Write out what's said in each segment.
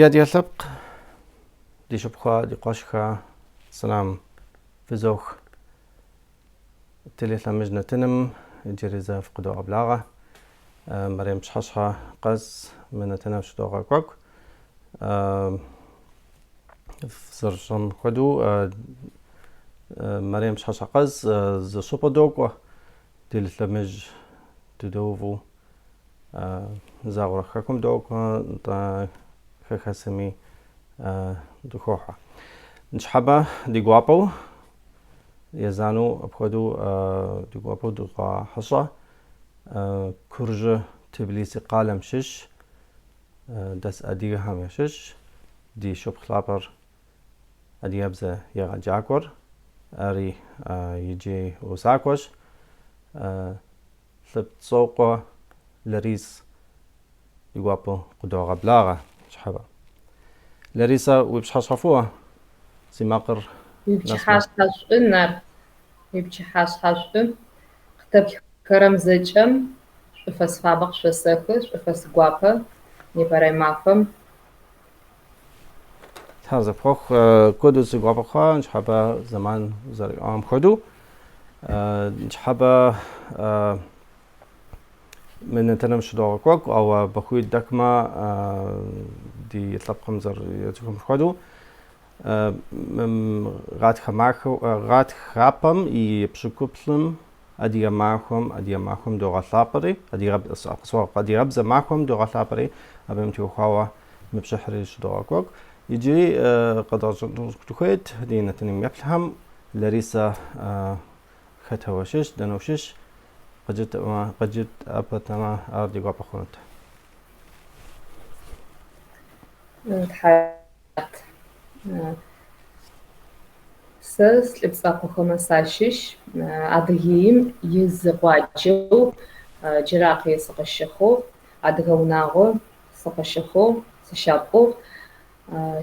Ди адыгэ лъэпкъ, ди шыпхъухэ, ди къуэшхэ, сэлам фызох. Телелъэмыж нэтыным иджыри зэ фыкъыдогъэблагъэ. Мэрем пщыхьэщхьэ къэс мы нэтыныр щыдогъэкӏуэкӏу. Зэрыфщӏэм хуэдэу, мэрем пщыхьэщхьэ къэс зы щӏыпӏэ докӏуэ, телелъэмыж дыдэувэу загъуэрэ хэкум докӏуэ, нтӏэ хэхэсми дыхохьэ. Ныщхьэбэ ди гуапэу, езанэу апхуэдэу ди гуапэу дыкъагъэхьэщӏэ Куржы Тбилиси къалэм щыщ, дэс адыгэхэм ящыщ, ди шыпхъу лъапӏэр адыгэбзэ егъэджакӏуэр, ари иджы усакӏуэщ. Лӏыпцӏокъуэ Ларисэ ди гуапэу къыдогъэблагъэ ныщхьэбэ. Ларисэ, уи пщыхьэщхьэ фӏыуэ, си макъыр Уи пчыхьашъхьэ шӏу, Нарт. Уи пчыхьашъхьэ шӏу. Къытэплъыхэрэм зэкӏэм шӏуфэс фабэ къышъосэхы, шӏуфэс гуапэ непэрэ мафэм. Тхьэр зэпхуэхъу, куэду си гуапэ хъуа, ныщхьэбэ зэман узэриӏам хуэдэу. Ныщхьэбэ мы нэтыным щыдогъэкӏуэкӏу, ауэ махуитӏ дэкӏмэ ди лъэпкъым зэрыцӏыхум хуэдэу. Гъатхэ махуэ, гъатхапэм и пщыкӏуплӏым адыгэ махуэм, адыгэ махуэм догъэлъапӏэри, адыгэбзэ махуэм догъэлъапӏэри, абым теухуауэ мы пшыхьри щыдогъэкӏуэкӏу. Иджыри къэдгъэщӏэну дыхуейт ди нэтыным еплъхэм Ларисэ хэтэ уащыщ, дэнэ ущыщ, къыджытӏэпэтэмэ, ар ди гуапэ хъунут. Тхьэт. Сэ Лӏыпцӏэкъохэмэ сащыщ. Адыгеим изы къуаджэу Джыракъые сыкъыщыхъугъ. Адыгэ унагъо сыкъыщыхъугъ, сыщапӏугъ.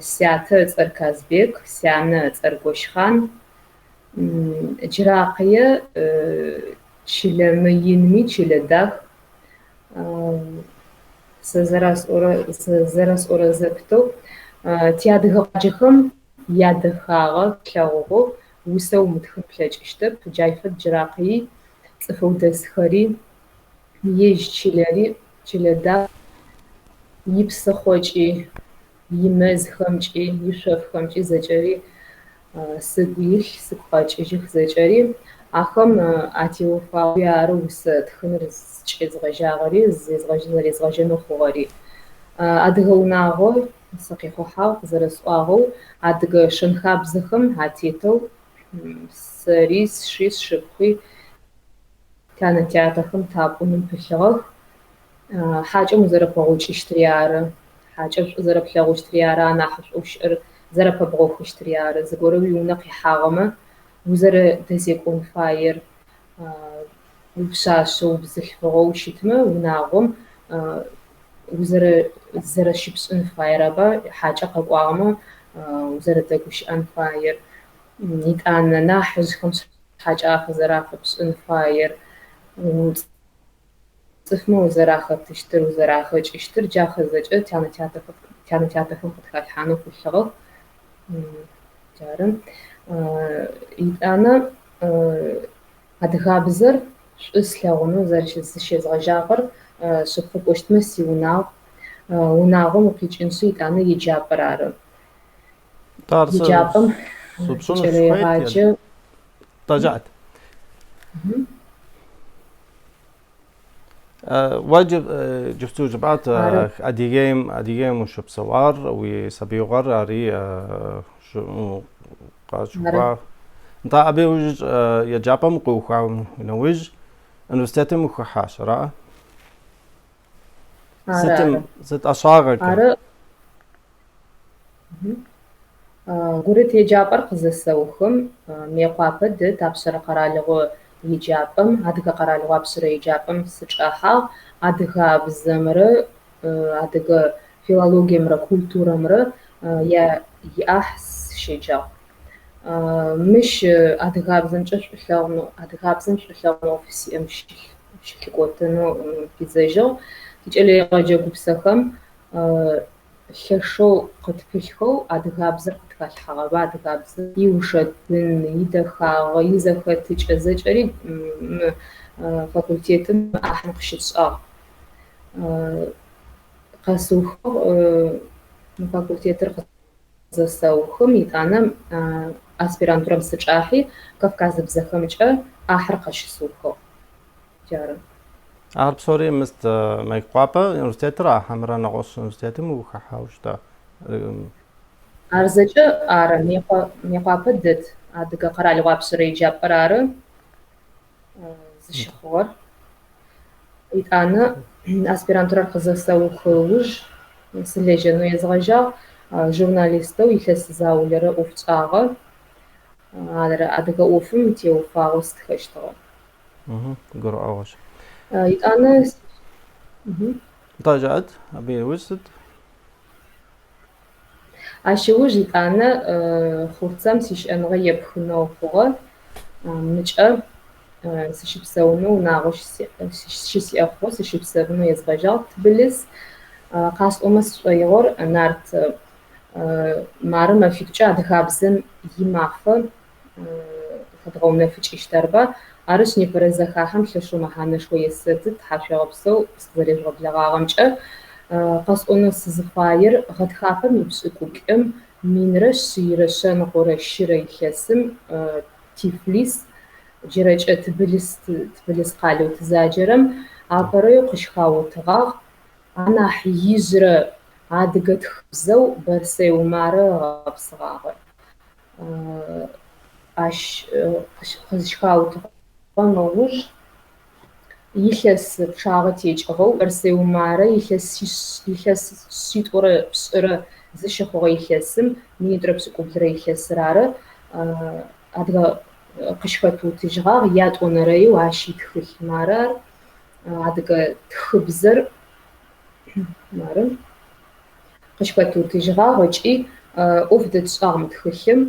Сятэ ыцӏэр Казбек, сянэ ыцӏэр Гощхъан. Джыракъые чылэ мыинми чылэ дах. Сэ зэрэсӏорэ зэпытэу тиадыгэ къуаджэхэм ядэхагъэ плъэгъугъэу усэ умытхын плъэкӏыщтэп. Джай фэд Джыракъыи цӏыфэу дэсхэри, ежь чылэри чылэ дах, ипсыхъокӏи, имэзхэмкӏи, ишъофхэмкӏи зэкӏэри сыгу илъ, сыгу къэкӏыжьых зэкӏэри. Ахэм атеуфауи ары усэ тхыныр зыкӏезгъэжьагъэри, зэрезгъэжьэнэу хъугъэри. Адыгэ унагъо сыкъихъухьагъ, къызэрэсӏуагъэу, адыгэ шэн-хабзэхэм атетэу сэри, сши, сшыпхъуи тянэ-тятэхэм тапӏуным пылъыгъэх. Хьакӏэм узэрэпэгъокӏыщтыри ары, хьакӏэр шӏу зэрэплъэгъущтыри ары, анахьышӏоу щыӏэр зэрэпэбгъохыщтыри ары. Зыгорэ уиунэ къихьагъэмэ, узэрэдэзекӏон фаер, упшъашъэу, убзылъфыгъэу щытмэ, унагъом зэрэщыпшӏын фаер аба, хьакӏэ къэкӏуагъэмэ узэрэдэгущыӏэн фаер, итӏанэ нахьыжъхэм шъхьэкӏафэ зэрафэпшӏын фаер, цӏыфмэ узэрахэтыщтыр, узэрахэкӏыщтыр джахэр зэкӏэ тянэ-тятэхэм къытхалъхьанэу пылъыгъэх. Джары. Итӏанэ адыгабзэр шӏу слъэгъунэу зыщезгъэжьагъэр шъыпкъэу пӏощтмэ сиунагъу. Унагъом укъикӏыншъы итӏанэ еджапӏэр ары. Еджапӏэм кӏэлэегъаджэ. Тӏэжьэӏэт. Уэ иджыпсту жыпӏат Адыгейм, Адыгейм ущыпсэуар, уи сабиигъуэр ари къащыхъуа. Нтӏэ, абы иужь еджапӏэм укъиуха нэужь университетым ухыхьащ, ара? Сытым, сыт ӏэщӏагъэкӏэ? Ары. Гурыт еджапӏэр къызэсэухым, Мыекъуапэ дэт апшъэрэ къэралыгъо еджапӏэм, Адыгэ къэралыгъо апшъэрэ еджапӏэм сычӏэхьагъ. Адыгабзэмрэ адыгэ филологиемрэ культурэмрэ яӏахь сыщеджагъ. Мыщ адыгабзэмкӏэ шӏулъэгъу, адыгабзэм шӏулъэгъуныгъэу фысиӏэм щылъыкӏотэнэу пидзэжьыгъ. Тикӏэлэегъэджэ гупсэхэм. Лъэшэу къытпылъхэу адыгабзэр къытхалъхьагъэба, адыгабзэр иушэтын, идэхагъэ, изэхэтыкӏэ зэкӏэри мы факультетым мы ӏахьым къыщытшӏагъ. Къэсыухыгъ мы факультетыр къызэсэухым, етӏанэ аспирантурэм сычӏахьи, кавказыбзэхэмкӏэ ӏахьыр къыщысыухыгъ. Джары. Ар псори мыст Мейкъуапэ университетыра хьэмэрэ нэгъуэщӏ университетым ухыхьауэ щыта? Ар зэкӏэ ары, Мыекъуапэ дэт Адыгэ къэралыгъо апшъэрэ еджапӏэр ары зыщыхъугъэр. Етӏанэ аспирантурэр къызэсэухы ыуж сылэжьэнэу езгъэжьагъ, журналистэу илъэс заулэрэ ӏоф сшӏагъэ. Ар адыгэ ӏофым теуфагъэу сытхэщтыгъэ. Гурыӏуэгъуэщ. Итӏанэ Нтӏэ, жыӏэт, абы иужь сыт? Ащ ыуж итӏанэ Хъурцэм сищыӏэныгъэ епхынэу хъугъэ. Мыкӏэ сыщыпсэунэу унагъо щысиӏэ хъугъэ, сыщыпсэунэу езгъэжьагъ Тбылыс. Къасӏомэ сшӏоигъор нарт мары мэфитӏукӏэ адыгабзэм имафэ хэдгъэунэфыкӏыщт арба. Арышъ, непэрэ зэхахьэм лъэшэу мэхьанэшхо есэты, тхьашъуегъэпсэу сыкъызэрежъугъэблэгъагъэмкӏэ. Къэсӏонэу сызыфаер гъэтхапэм ипшӏыкӏуплӏым 1123 илъэсым Тифлис, джырэкӏэ Тбылыс, Тбылыс къалэу тызаджэрэм, апэрэу къыщыхаутыгъагъ анахь ижъырэ адыгэ тхыбзэу Бэрсэй Умарэ ыгъэпсыгъагъэр. Ащ къызщыхаутыгъэм ыуж илъэс пчъагъэ текӏыгъэу Бэрсэй Умарэ илъэс шъитӏурэ пшӏырэ зыщыхъугъэ илъэсым, 1170 илъэсыр ары, адыгэ къыщыхэтыутыжьыгъагъ ятӏонэрэеу ащ итхылъ мары ар, адыгэ тхыбзэр мары. Къыщыхэтыутыжьыгъагъ ыкӏи ӏоф дэтшӏагъ мы тхылъым.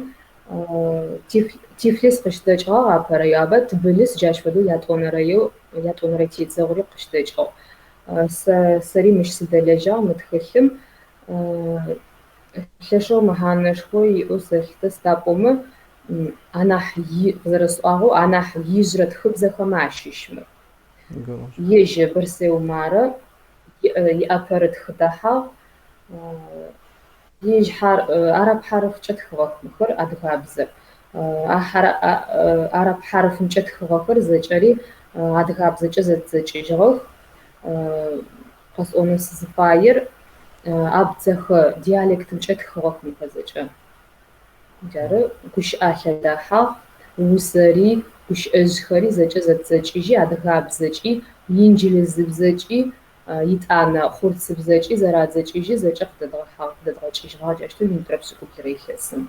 Тифлис къыщыдэкӏыгъагъ апэрэеу, абэ Тбылыс джащ фэдэу ятӏонэрэеу, ятӏонэрэ тедзэгъури къыщыдэкӏыгъ. Сэ сэри мыщ сыдэлэжьагъ мы тхылъым. Лъэшэу мэхьанэшхо иӏэу сэлъытэ, сыда пӏомэ анахь къызэрэсӏуагъэу анахь ижъырэ тхыбзэхэмэ ащыщ мыр. Ежь Бэрсэй Умарэ иӏэпэрытх дэхьагъ. Ежь араб хьарыфкӏэ тхыгъэх мыхэр адыгабзэр. Араб хьарыфымкӏэ тхыгъэхэр зэкӏэри адыгабзэкӏэ зэтдзэкӏыжьыгъэх. Къэсӏонэу сызыфаер абдзэхэ диалектымкӏэ тхыгъэх мыхэр зэкӏэ. Джары гущыӏалъэ дэхьагъ, усэри, гущыӏэжъхэри зэкӏэ зэтдзэкӏыжьи, адыгабзэкӏи, инджылызыбзэкӏи, итӏанэ хъурцыбзэкӏи зэрадзэкӏыжьи зэкӏэ къыдэдгъэхьагъ, къыдэдгъэкӏыжьыгъагъ джащтэу 1170 илъэсым.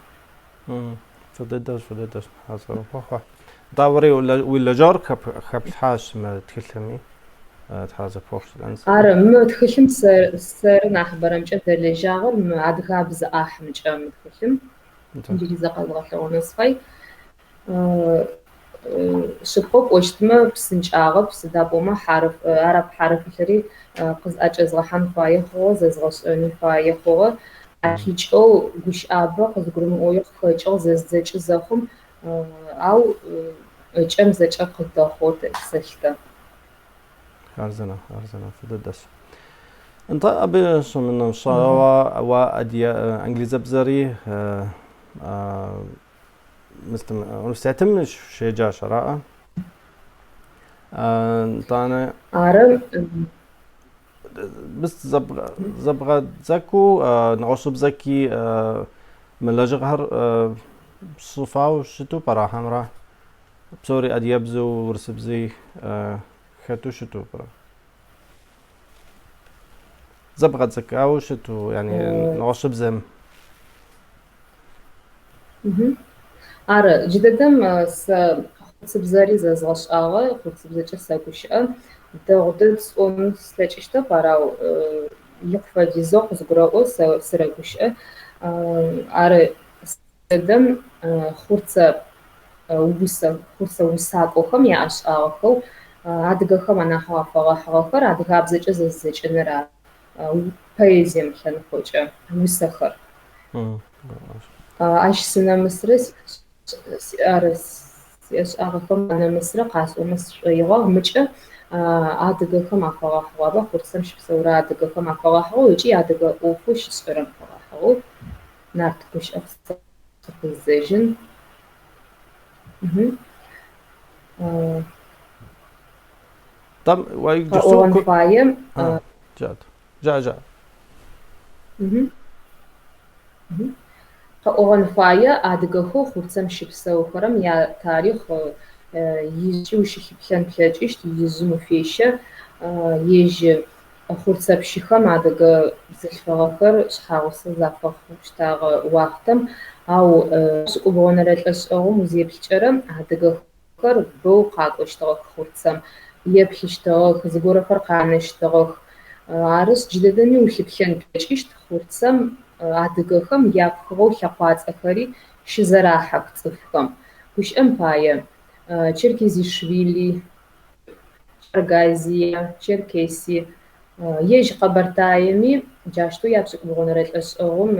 Фӏы дыдэщ, фӏы дыдэщ, Тхьэ зэрыхуэхъуэ. Нтӏэ, уэри уи лэжьыгъэр хэплъхьащ мы тхылъми, Тхьэ зэпхуэхъу жысӏэнщ. Ары, мы тхылъым сэры нахьыбэрэмкӏэ дэлэжьагъэр мы адыгабзэ ӏахьымкӏэ мы тхылъым. Джыри зэ къэзгъэлъэгъонэу сыфай. Шъыпкъэу пӏощтмэ, псынкӏагъэп, сыда пӏомэ хьарыф, араб хьарыфылъэри къызӏэкӏэзгъэхьан фае хъугъэ, зэзгъэшӏэни фае хъугъэ. Ащ икӏэу гущыӏабэ къызгурымыӏоуи къыхэкӏыгъ зэздзэкӏы зэхъум, ау ыкӏэм зэкӏэ къыдэхъоу сэлъытэ. Хъарзынэ, хъарзынэ, фӏы дыдэщ. Нтӏэ, абы щымынэмыщӏауэ, уэ англизыбзэри университетым щеджащ, араӏэ? Нтӏанэ. Ары. Мис зэбгъэдзэкӏыу нэгъуэщӏыбзэкӏи мы лэжьыгъэхэр пщӏыфауэ щыту пӏэрэ хьэмэрэ псори адыгэбзэу урысыбзи хэту щыту пӏэрэ? Зэбгъэдзэкӏауэ щыту, яни нэгъуэщӏыбзэм. Ары, джыдэдэм сэ хъурцыбзэри зэзгъэшӏагъэ, хъурцыбзэкӏэ сэгущыӏэ. Дэгъу дэд сӏон слъэкӏыщтэп, ар ау икъу фэдизэу къызгурэӏо, сэ сырэгущыӏэ. Ары, дэдэм хъурцэ усэ, хъурцэ усакӏохэм яӏэшӏагъэхэу адыгэхэм анахьэу афэгъэхьыгъэхэр адыгабзэкӏэ зэздзэкӏыныр ары. Поэзием ылъэныкъокӏэ усэхэр. Ащ сынэмысрэ ары сиӏэшӏагъэхэм анэмысрэ къасӏомэ сшӏоигъуагъ. Мыкӏэ адыгэхэм афэгъэхьыгъэба, Хъурцэм щыпсэурэ адыгэхэм афэгъэхьыгъэу ыкӏи адыгэ ӏофэу щытшӏэрэм фэгъэхьыгъэу нарт гущыӏэ къыпыздзэжьын. Къэӏогъэн фае. Къэӏогъэн фае адыгэхэу Хъурцэм щыпсэухэрэм ятарихъ ижъыкӏи ущылъыплъэн плъэкӏыщт, ижъым уфещэ. Ежь хъурцэпщыхэм адыгэ бзылъфыгъэхэр шъхьагъусэ зафэхъущтагъэ уахътэм, ау пшӏыкӏубгъонэрэ лӏэшӏэгъум узеплъыкӏэрэм адыгэхэр бэу къакӏощтыгъэх Хъурцэм, еплъыщтыгъэх, зыгорэхэр къанэщтыгъэх. Арышъ, джыдэдэми улъыплъэн плъэкӏыщт Хъурцэм адыгэхэм япхыгъэу лъэкъуацӏэхэри щызэрахьэх цӏыфхэм. Гущыӏэм пае, Черкезишвили, Чаргазия, Черкеси, ежь Къэбэртаеми джащтэу япшӏыкӏубгъонэрэ лӏэшӏэгъум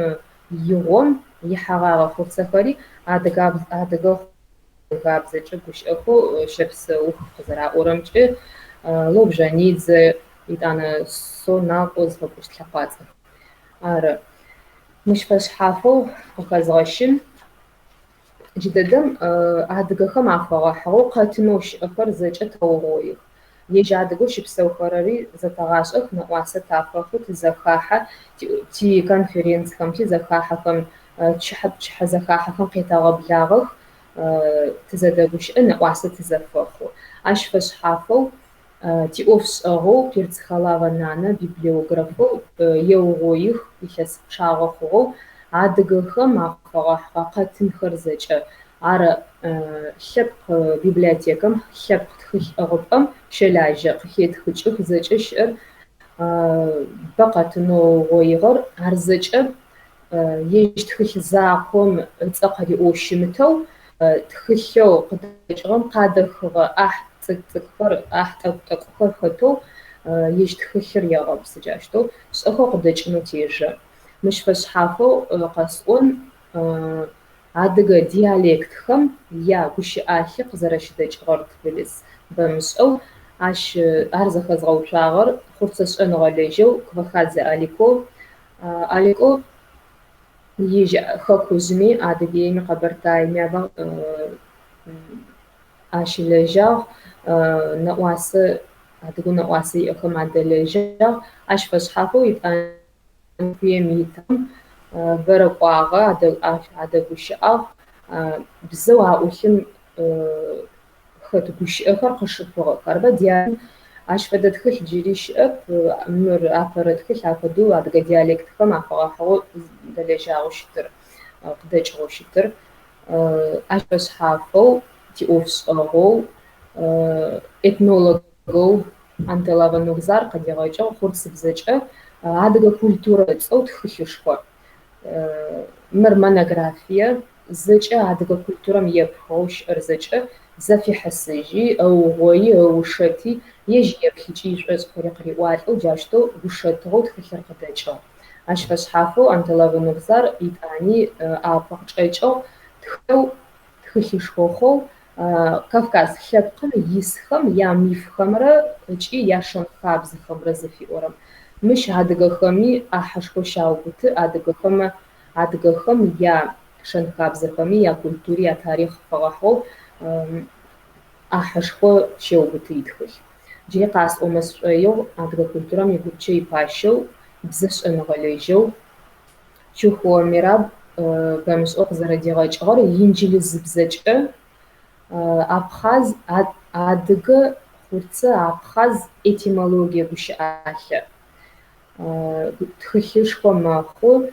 игъом ихьэгъагъэ хъурцэхэри адыгэ адыгабзэкӏэ гущыӏэхэу щэпсэух къызэраӏорэмкӏэ, Лобжанидзе, етӏанэ Сонакъо зыфэпӏощт лъэкъуацӏэх. Ары. Мыщ фэшъхьафэу къыхэзгъэщын, джыдэдэм адыгэхэм афэгъэхьыгъэу къэтынэу щыӏэхэр зэкӏэ тэугъоих. Ежь адыгэу щыпсэухэрэри зэтэгъашӏэх, нэӏуасэ тафэхъу, тызэхахьэ, тиконференцхэм, тизэхахьэхэм, пчыхьэ зэхахьэхэм къетэгъэблагъэх, тызэдэгущыӏэ, нэӏуасэ тызэфэхъу. Ащ фэшъхьафэу тиӏофшӏэгъоу Перцхалава Нанэ библиографэу еугъоих илъэс пчъагъэ хъугъэу адыгэхэм афэгъэхьыгъэ къэтынхэр зэкӏэ. Ар лъэпкъ библиотекэм, лъэпкъ тхылъ ӏыгъыпӏэм щэлажьэ, къыхетхыкӏых зэкӏэ щыӏэр бэ къэтынэу ыугъоигъэр. Ар зэкӏэ ежь тхылъ закъом ыцӏэ къыриӏоу щымытэу, тхылъэу къыдэкӏыгъэм къадэхыгъэ ӏахь цӏыкӏу-цӏыкӏухэр, ӏахь тӏэкӏу-тӏэкӏухэр хэтэу ежь тхылъыр егъэпсы джащтэу шӏэхэу къыдэкӏынэу тежэ. Мыщ фэшъхьафэу къэсӏон адыгэ диалектхэм ягущыӏалъи къызэрэщыдэкӏыгъэр Тбылыс бэмышӏэу, ащ ар зэхэзгъэуцуагъэр хъурцэ шӏэныгъэлэжьэу Квахадзе Алико. Алико ежь хэкужъми, Адыгеими, Къэбэртаеми аба ащылэжьагъ, нэӏуасэ, адыгэу нэӏуасэ иӏэхэм адэлэжьагъ. Ащ фэшъхьафэу етӏани Тыркуем итым бэрэ кӏуагъэ, адэгущыӏагъ, бзэу аӏулъым хэт гущыӏэхэр къышыпыгъэх. Арыба ащ фэдэ тхылъ джыри щыӏэп, мыр апэрэ тхылъ афэдэу адыгэ диалектхэм афэгъэхьыгъэу дэлэжьагъэу щытыр, къыдэкӏыгъэу щытыр. Ащ фэшъхьафэу тиӏофшӏэгъоу этнологэу Антелава Нурзар къыдигъэкӏыгъ хъурцыбзэкӏэ адыгэ культурэ ыцӏэу тхылъышхо. Мыр монографие, зэкӏэ адыгэ культурэм епхыгъэу щыӏэр зэкӏэ зэфихьысыжьи, ыугъои, ыушэти, ежь еплъыкӏи ишӏошӏхэри къыриӏуалӏэу джащтэу ушэтыгъэу тхылъыр къыдэкӏыгъ. Ащ фэшъхьафэу Антелава Нурзар етӏани апэ къычӏэкӏыгъ тхылъэу тхылъышхо хъоу Кавказ лъэпкъым исхэм ямифхэмрэ ыкӏи яшэн-хабзэхэмрэ зыфиӏорэм. Мыщ адыгэхэми ӏахьышхо щаубыты, адыгэхэмэ адыгэхэм яшэн-хабзэхэми, якультури, ятарихъ фэгъэхьыгъэу ӏахьышхо щеубыты итхылъ. Джыри къасӏомэ сшӏоигъу адыгэ культурэм игупчэ ипащэу, бзэ шӏэныгъэлэжьэу Чухуо Мераб бэмышӏэу къызэрэдигъэкӏыгъэр инджылызыбзэкӏэ абхъаз адыгэ хъурцэ абхъаз этимологие гущыӏалъэ. Тхылъышхо мэхъу,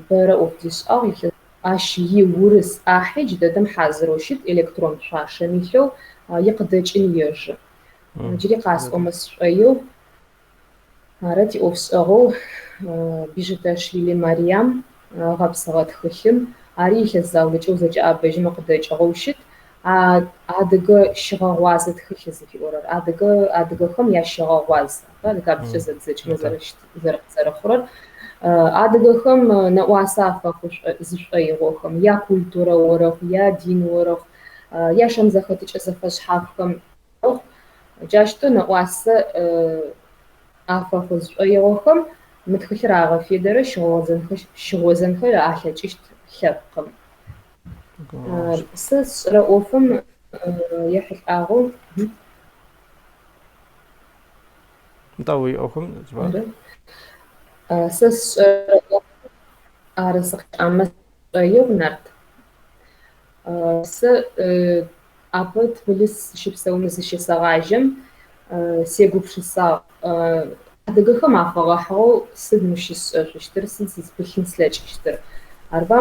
бэрэ ӏоф дишӏагъ, ащ иурыс ӏахьи джыдэдэм хьазырэу щыт, электрон шъуашэм илъэу икъыдэкӏын ежэ. Джыри къасӏомэ сшӏоигъу, ары тиӏофшӏэгъоу Бижиташвили Мариям ыгъэпсыгъэ тхылъым, ари илъэс заулэкӏэ узэкӏэӏэбэжьымэ къыдэкӏыгъэу щыт. Адыгэ щыгъэгъуазэ тхылъ зыфиӏорэр, адыгэ адыгэхэм ящыгъэгъуаз, адыгабзэкӏэ зэбдзэкӏымэ зэрэхъурэр, адыгэхэм нэӏуасэ афэхъу зышӏоигъохэм, якультурэ орэхъу, ядин орэхъу, яшэн-зэхэтыкӏэ зэфэшъхьафхэм орэхъу, джащтэу нэӏуасэ афэхъу зышӏоигъохэм мы тхылъыр агъэфедэрэ щыгъозэнхэ алъэкӏыщт лъэпкъым. Сэ сшӏэрэ ӏофым ехьылӏагъэу. Нтӏэ, уи ӏуэхум жыпӏар? Сэ сшӏэрэ ӏофым ары сыкъыщыӏэмэ сшӏоигъу, Нарт. Сэ апэ Тбылыс сыщыпсэунэу зыщесэгъажьэм сегупшысагъ адыгэхэм афэгъэхьыгъэу сыд мыщ щысшӏэшъущтыр, сыд сызпылъын слъэкӏыщтыр. Арба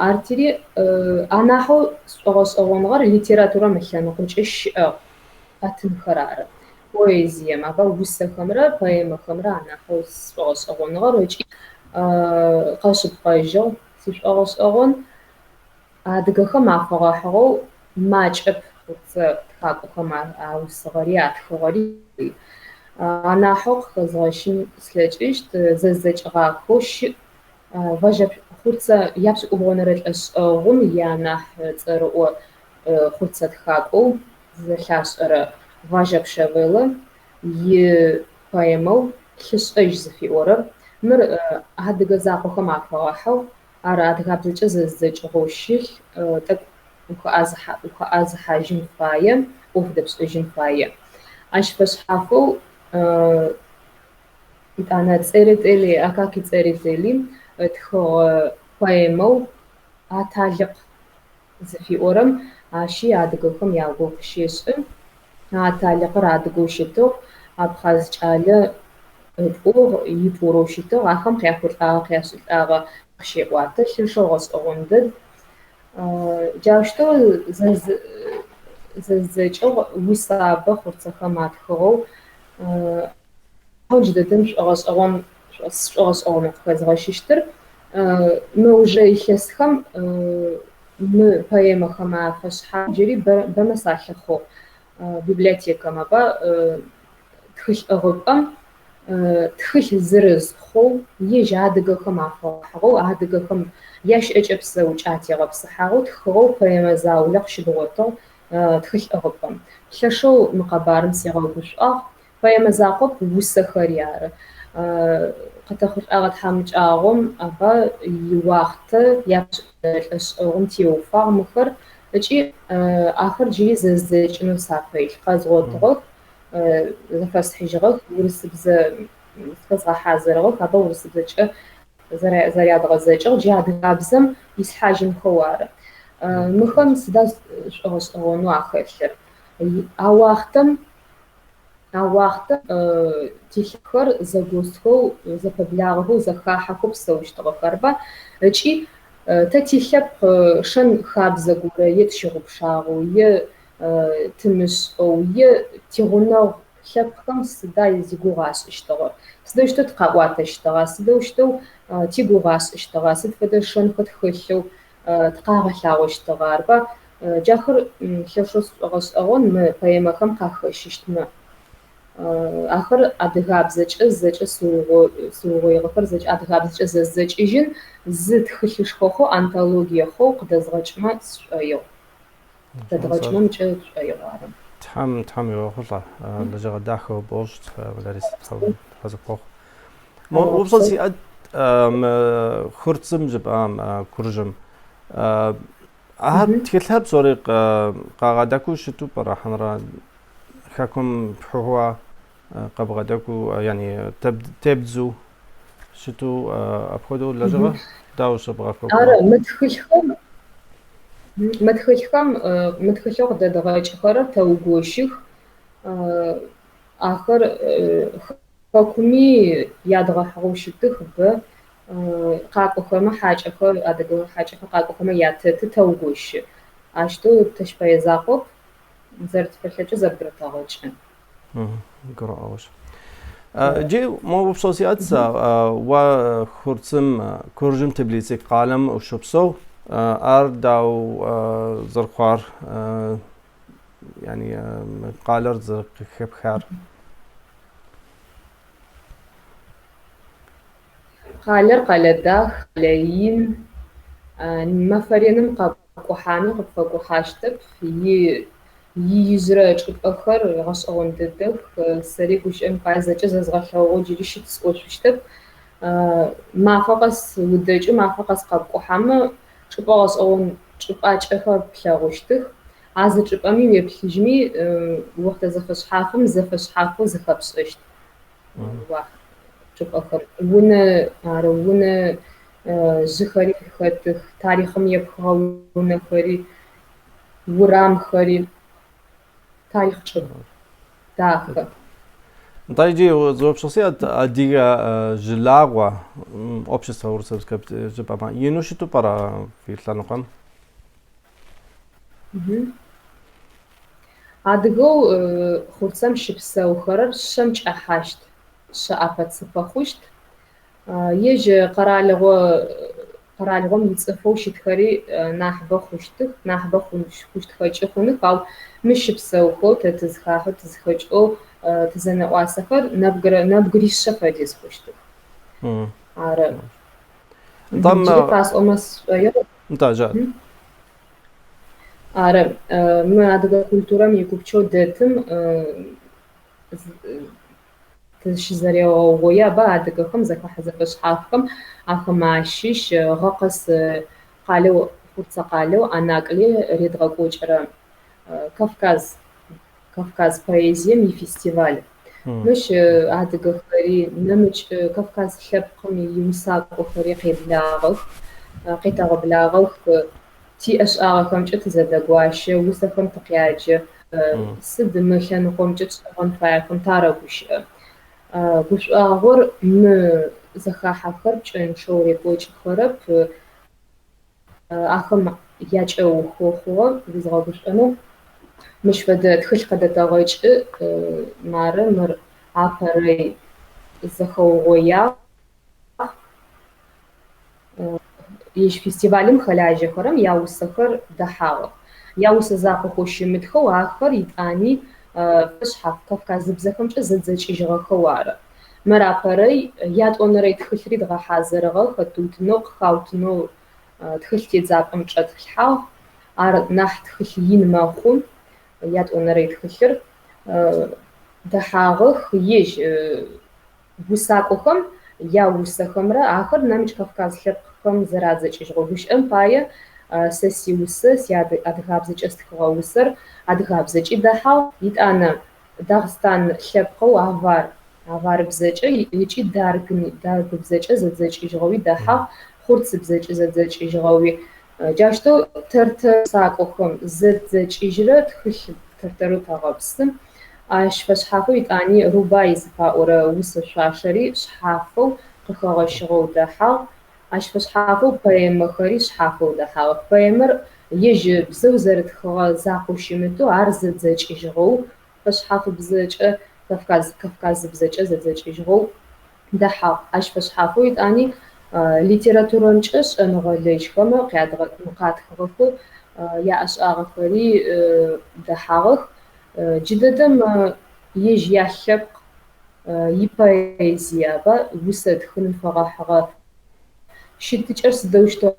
артири анахьэу сшӏогъэшӏэгъоныгъэр литературэм ылъэныкъокӏэ щыӏэ къэтынхэр ары. Поэзием, аба усэхэмрэ поэмэхэмрэ анахьэу сшӏогъэшӏэгъоныгъэр ыкӏи къэшъыпкъэжьыгъ сишӏогъэшӏэгъон. Адыгэхэм афэгъэхьыгъэу макӏэп хъурцэ тхакӏохэм аусыгъэри атхыгъэри. Анахьэу къыхэзгъэщын слъэкӏыщт зэздзэкӏыгъахэу щыӏ Важа хъурцэ япшӏыкӏубгъонэрэ лӏэшӏэгъум ианахь цӏэрыӏо хъурцэ тхакӏоу зэлъашӏэрэ Важа Пшавела ипоэмэу Лъышӏэжь зыфиӏорэр. Мыр адыгэ закъохэм афэгъэхьыгъ. Ар адыгабзэкӏэ зэздзэкӏыгъэу щылъ, тӏэкӏу ухэӏазыхьажьын фае, ӏоф дэпшӏэжьын фае. Ащ фэшъхьафэу етӏанэ Церетели, Акаки Церетели ытхыгъэ поэмэу Аталыкъ зыфиӏорэм ащи адыгэхэм ягугъу къыщешӏы. Аталыкъыр адыгэу щытыгъ, абхъаз кӏалэ ыпӏугъ, ипӏурэу щытыгъ. Ахэм къяхъулӏагъэ, къяшӏылӏагъэ къыщеӏуатэ, лъэшэу гъэшӏэгъон дэд. Джаущтэу зэздзэкӏыгъ усабэ хъурцэхэм атхыгъэу джыдэдэм шӏогъэшӏэгъон сшӏогъэшӏэгъонэу къыхэзгъэщыщтыр мы аужырэ илъэсхэм мы поэмэхэм афэшъхьаф джыри бэмэ салъыхъугъ библиотекэм, аба тхылъ ӏыгъыпӏэм тхылъ зырыз хъоу ежь адыгэхэм афэгъэхьыгъэу, адыгэхэм ящыӏэкӏэ-псэукӏэ атегъэпсыхьагъэу тхыгъэу поэмэ заулэ къыщыдгъотыгъ тхылъ ӏыгъыпӏэм. Лъэшэу мы къэбарым сигъэгушӏуагъ. Поэмэ закъоп, усэхэри ары. Къытэхъулӏэгъэ тхьамыкӏагъом аба иуахътэ япшӏыкӏублырэ лӏэшӏэгъум теуфагъ мыхэр ыкӏи ахэр джыри зэздзэкӏынэу сапэ илъ. Къэзгъотыгъэх, зэфэсхьыжьыгъэх, урысыбзэ зыфэзгъэхьазырыгъэх, аба урысыбзэкӏэ зэрядгъэдзэкӏыгъ, джы адыгабзэм ислъхьажьынхэу ары. Мыхэм сыда шӏогъэшӏэгъонэу ахэлъыр? А уахътэм А уахътэм тилъэпкъхэр зэгосхэу, зэпэблагъэхэу, зэхахьэхэу псэущтыгъэх, арыба? Ыкӏи тэ тилъэпкъ шэн-хабзэ горэ е тщыгъупшагъэу, е тымышӏэу, е тигъунэгъу лъэпкъхэм сыда зигугъу ашӏыщтыгъэр? Сыдэущтэу тыкъаӏуатэщтыгъа? Сыдэущтэу тигугъу ашӏыщтыгъа? Сыд фэдэ шэнхэр тхэлъэу тыкъагъэлъагъощтыгъа, арыба? Джахэр лъэшэу сшӏогъэшӏэгъон мы поэмэхэм къахэщыщтмэ. Ахэр адыгабзэкӏэ зэкӏэ сыугъоигъэхэр зэкӏэ адыгабзэкӏэ зэздзэкӏыжьын зы тхылъышхо хъоу, антологие хъоу къыдэзгъэкӏымэ сшӏоигъу. Къыдэдгъэкӏымэ мыкӏэ сшӏоигъу ары. Тхьэм, Тхьэм уигъэхъулӏэ. Лэжьыгъэ дахэ бощӏт, Ларисэ, Тхьэ зыхуэхъу. Мо упщӏэ сиӏэт мы Хъурцым жыпӏам, Куржым. Ахэр тхылъхэр псори къагъэдэкӏуэу щыту пӏэрэ хьэмэрэ хэкум пхьыуэ къэбгъэдэкӏуу, яни тебдзу щыту апхуэдэу лэжьыгъэ дауэ щыбгъэкӏуэкӏуа? Ары, мы тхылъхэм мы тхылъхэм мы тхылъэу къыдэдгъэкӏыхэрэр тэугощых. Ахэр Хэкуми ядгъэхьыгъэу щытых бэ. Къакӏохэмэ хьакӏэхэр, адыгэ хьакӏэхэр къакӏохэмэ ятэты, тэугощы. Ащтэу тэщ пэе закъоп, зэрэтфэлъэкӏэу зэбгырытэгъэкӏы. Гурыӏуэгъуэщ. Иджы мо упщӏэ сиӏэт сэ, уэ Хъурцым, Куржым Тбилиси къалэм ущопсэу. Ар дау зэрыхъуар, яни мы къалэр зэрыхэпхар? Къалэр къэлэ дах, къэлэ ин. Мэфэ реным къэпкӏухьами къыпфэкӏухьащтэп. Иижъырэ чӏыпӏэхэр гъэшӏэгъон дэдэх. Сэри гущыӏэм пае зэкӏэ зэзгъэлъэгъугъэу джыри щыт сӏошъущтэп. Мафэ къэс удэкӏэу, мафэ къэс къэпкӏухьамэ чӏыпӏэ гъэшӏэгъон чӏыпӏакӏэхэр плъэгъущтых. А зы чӏыпӏэми уеплъыжьми охътэ зэфэшъхьафым зэфэшъхьафэу зыхэпшӏэщт чӏыпӏэхэр. Унэ ары унэ жъыхэри хэтых, тарихъым епхыгъэ унэхэри, урамхэри, тарихъ чӏыпӏ дахэ. Нтӏэ иджы зэупщӏ сиӏэт адыгэ жылагъуэ, общество урысыбзэкӏэ жыпӏэмэ, ину щыту пӏэрэ фи лъэныкъуэм? Адыгэу Хъурцэм щыпсэухэрэр шъэм кӏэхьащт, шъэ ӏэпэ-цыпэ хъущт. Ежь къэралыгъо къэралыгъом ицӏыфэу щытхэри нахьыбэ хъущтых, нахьыбэ хъущтхэкӏи хъуных, ау мыщ щыпсэухэу тэ тызхахьэу, тызхэкӏэу тызэнэӏуасэхэр нэбгырэ нэбгыришъэ фэдиз хъущтых. Ары. Нтӏэ Джыри къасӏомэ сшӏоигъу. Нтӏэ, жыӏэ. Ары, мы адыгэ культурэм игупчэу дэтым тыщызэрегъэугъои аба адыгэхэм зэхахьэ зэфэшъхьафхэм ахэмэ ащыщ гъэ къэс къалэу Хъурцэ къалэу Анакли редгъэкӏокӏырэ Кавказ Кавказ поэзием ифестиваль. Мыщ адыгэхэри, нэмыкӏ кавказ лъэпкъым иусакӏохэри къеблагъэх, къетэгъэблагъэх. Тиӏэшӏагъэхэмкӏэ тызэдэгуащэ, усэхэм тыкъяджэ, сыд мы лъэныкъомкӏэ тшӏэгъэн фаехэм тарэгущыӏэ. Гушӏуагъор мы зэхахьэхэр пкӏэнчъэу рекӏокӏыхэрэп. Ахэм якӏэухэу хъугъэ узгъэгушӏонэу мыщ фэдэ тхылъ къыдэтэгъэкӏы. Мары мыр апэрэ зэхэугъоягъ. Ежь фестивалым хэлажьэхэрэм яусэхэр дэхьагъэх. Яусэ закъохэу щымытхэу ахэр итӏани фэшъхьаф кавказыбзэхэмкӏэ зэдзэкӏыжьыгъэхэу ары. Мыр апэрэ ятӏонэрэ тхылъри дгъэхьазырыгъэ, хэтыутынэу, къыхаутынэу тхылъ тедзапӏэм чӏэтлъхьагъ. Ар нахь тхылъ ин мэхъу, ятӏонэрэ тхылъыр дэхьагъэх. Ежь усакӏохэм яусэхэмрэ ахэр нэмыкӏ кавказ лъэпкъхэм зэрадзэкӏыжьыгъэ гущыӏэм пае сэ сиусэ, си адыгабзэкӏэ стхыгъэ усэр адыгабзэкӏи дэхьагъ. Итӏанэ Дагъыстан лъэпкъэу авар, аварыбзэкӏэ ыкӏи даргыбзэкӏэ зэдзэкӏыжьыгъэуи дэхьагъ, хъурцыбзэкӏэ зэдзэкӏыжьыгъэуи. Джаущтэу тэр-тэр усакӏохэм зэдзэкӏыжьырэ тхылъ тэр-тэрэу тэгъэпсы. Ащ фэшъхьафэу итӏани Рубай зыфаӏорэ усэ шъуашэри шъхьафэу къыхэгъэщыгъэу дэхьагъ. Ащ фэшъхьафэу поэмэхэри шъхьафэу дэхьагъэх. Поэмэр ежь бзэу зэрытхыгъэ закъоу щымытэу ар зэдзэкӏыжьыгъэу, фэшъхьафыбзэкӏэ кавказ кавказыбзэкӏэ зэдзэкӏыжьыгъэу дэхьагъ. Ащ фэшъхьафэу итӏани литературэмкӏэ шӏэныгъэлэжьхэм къатхыгъэхэу яӏэшӏагъэхэри дэхьагъэх. Джыдэдэм ежь ялъэпкъ ипоэзие аба усэ тхыным фэгъэхьыгъэ щытыкӏэр сыдэущтэу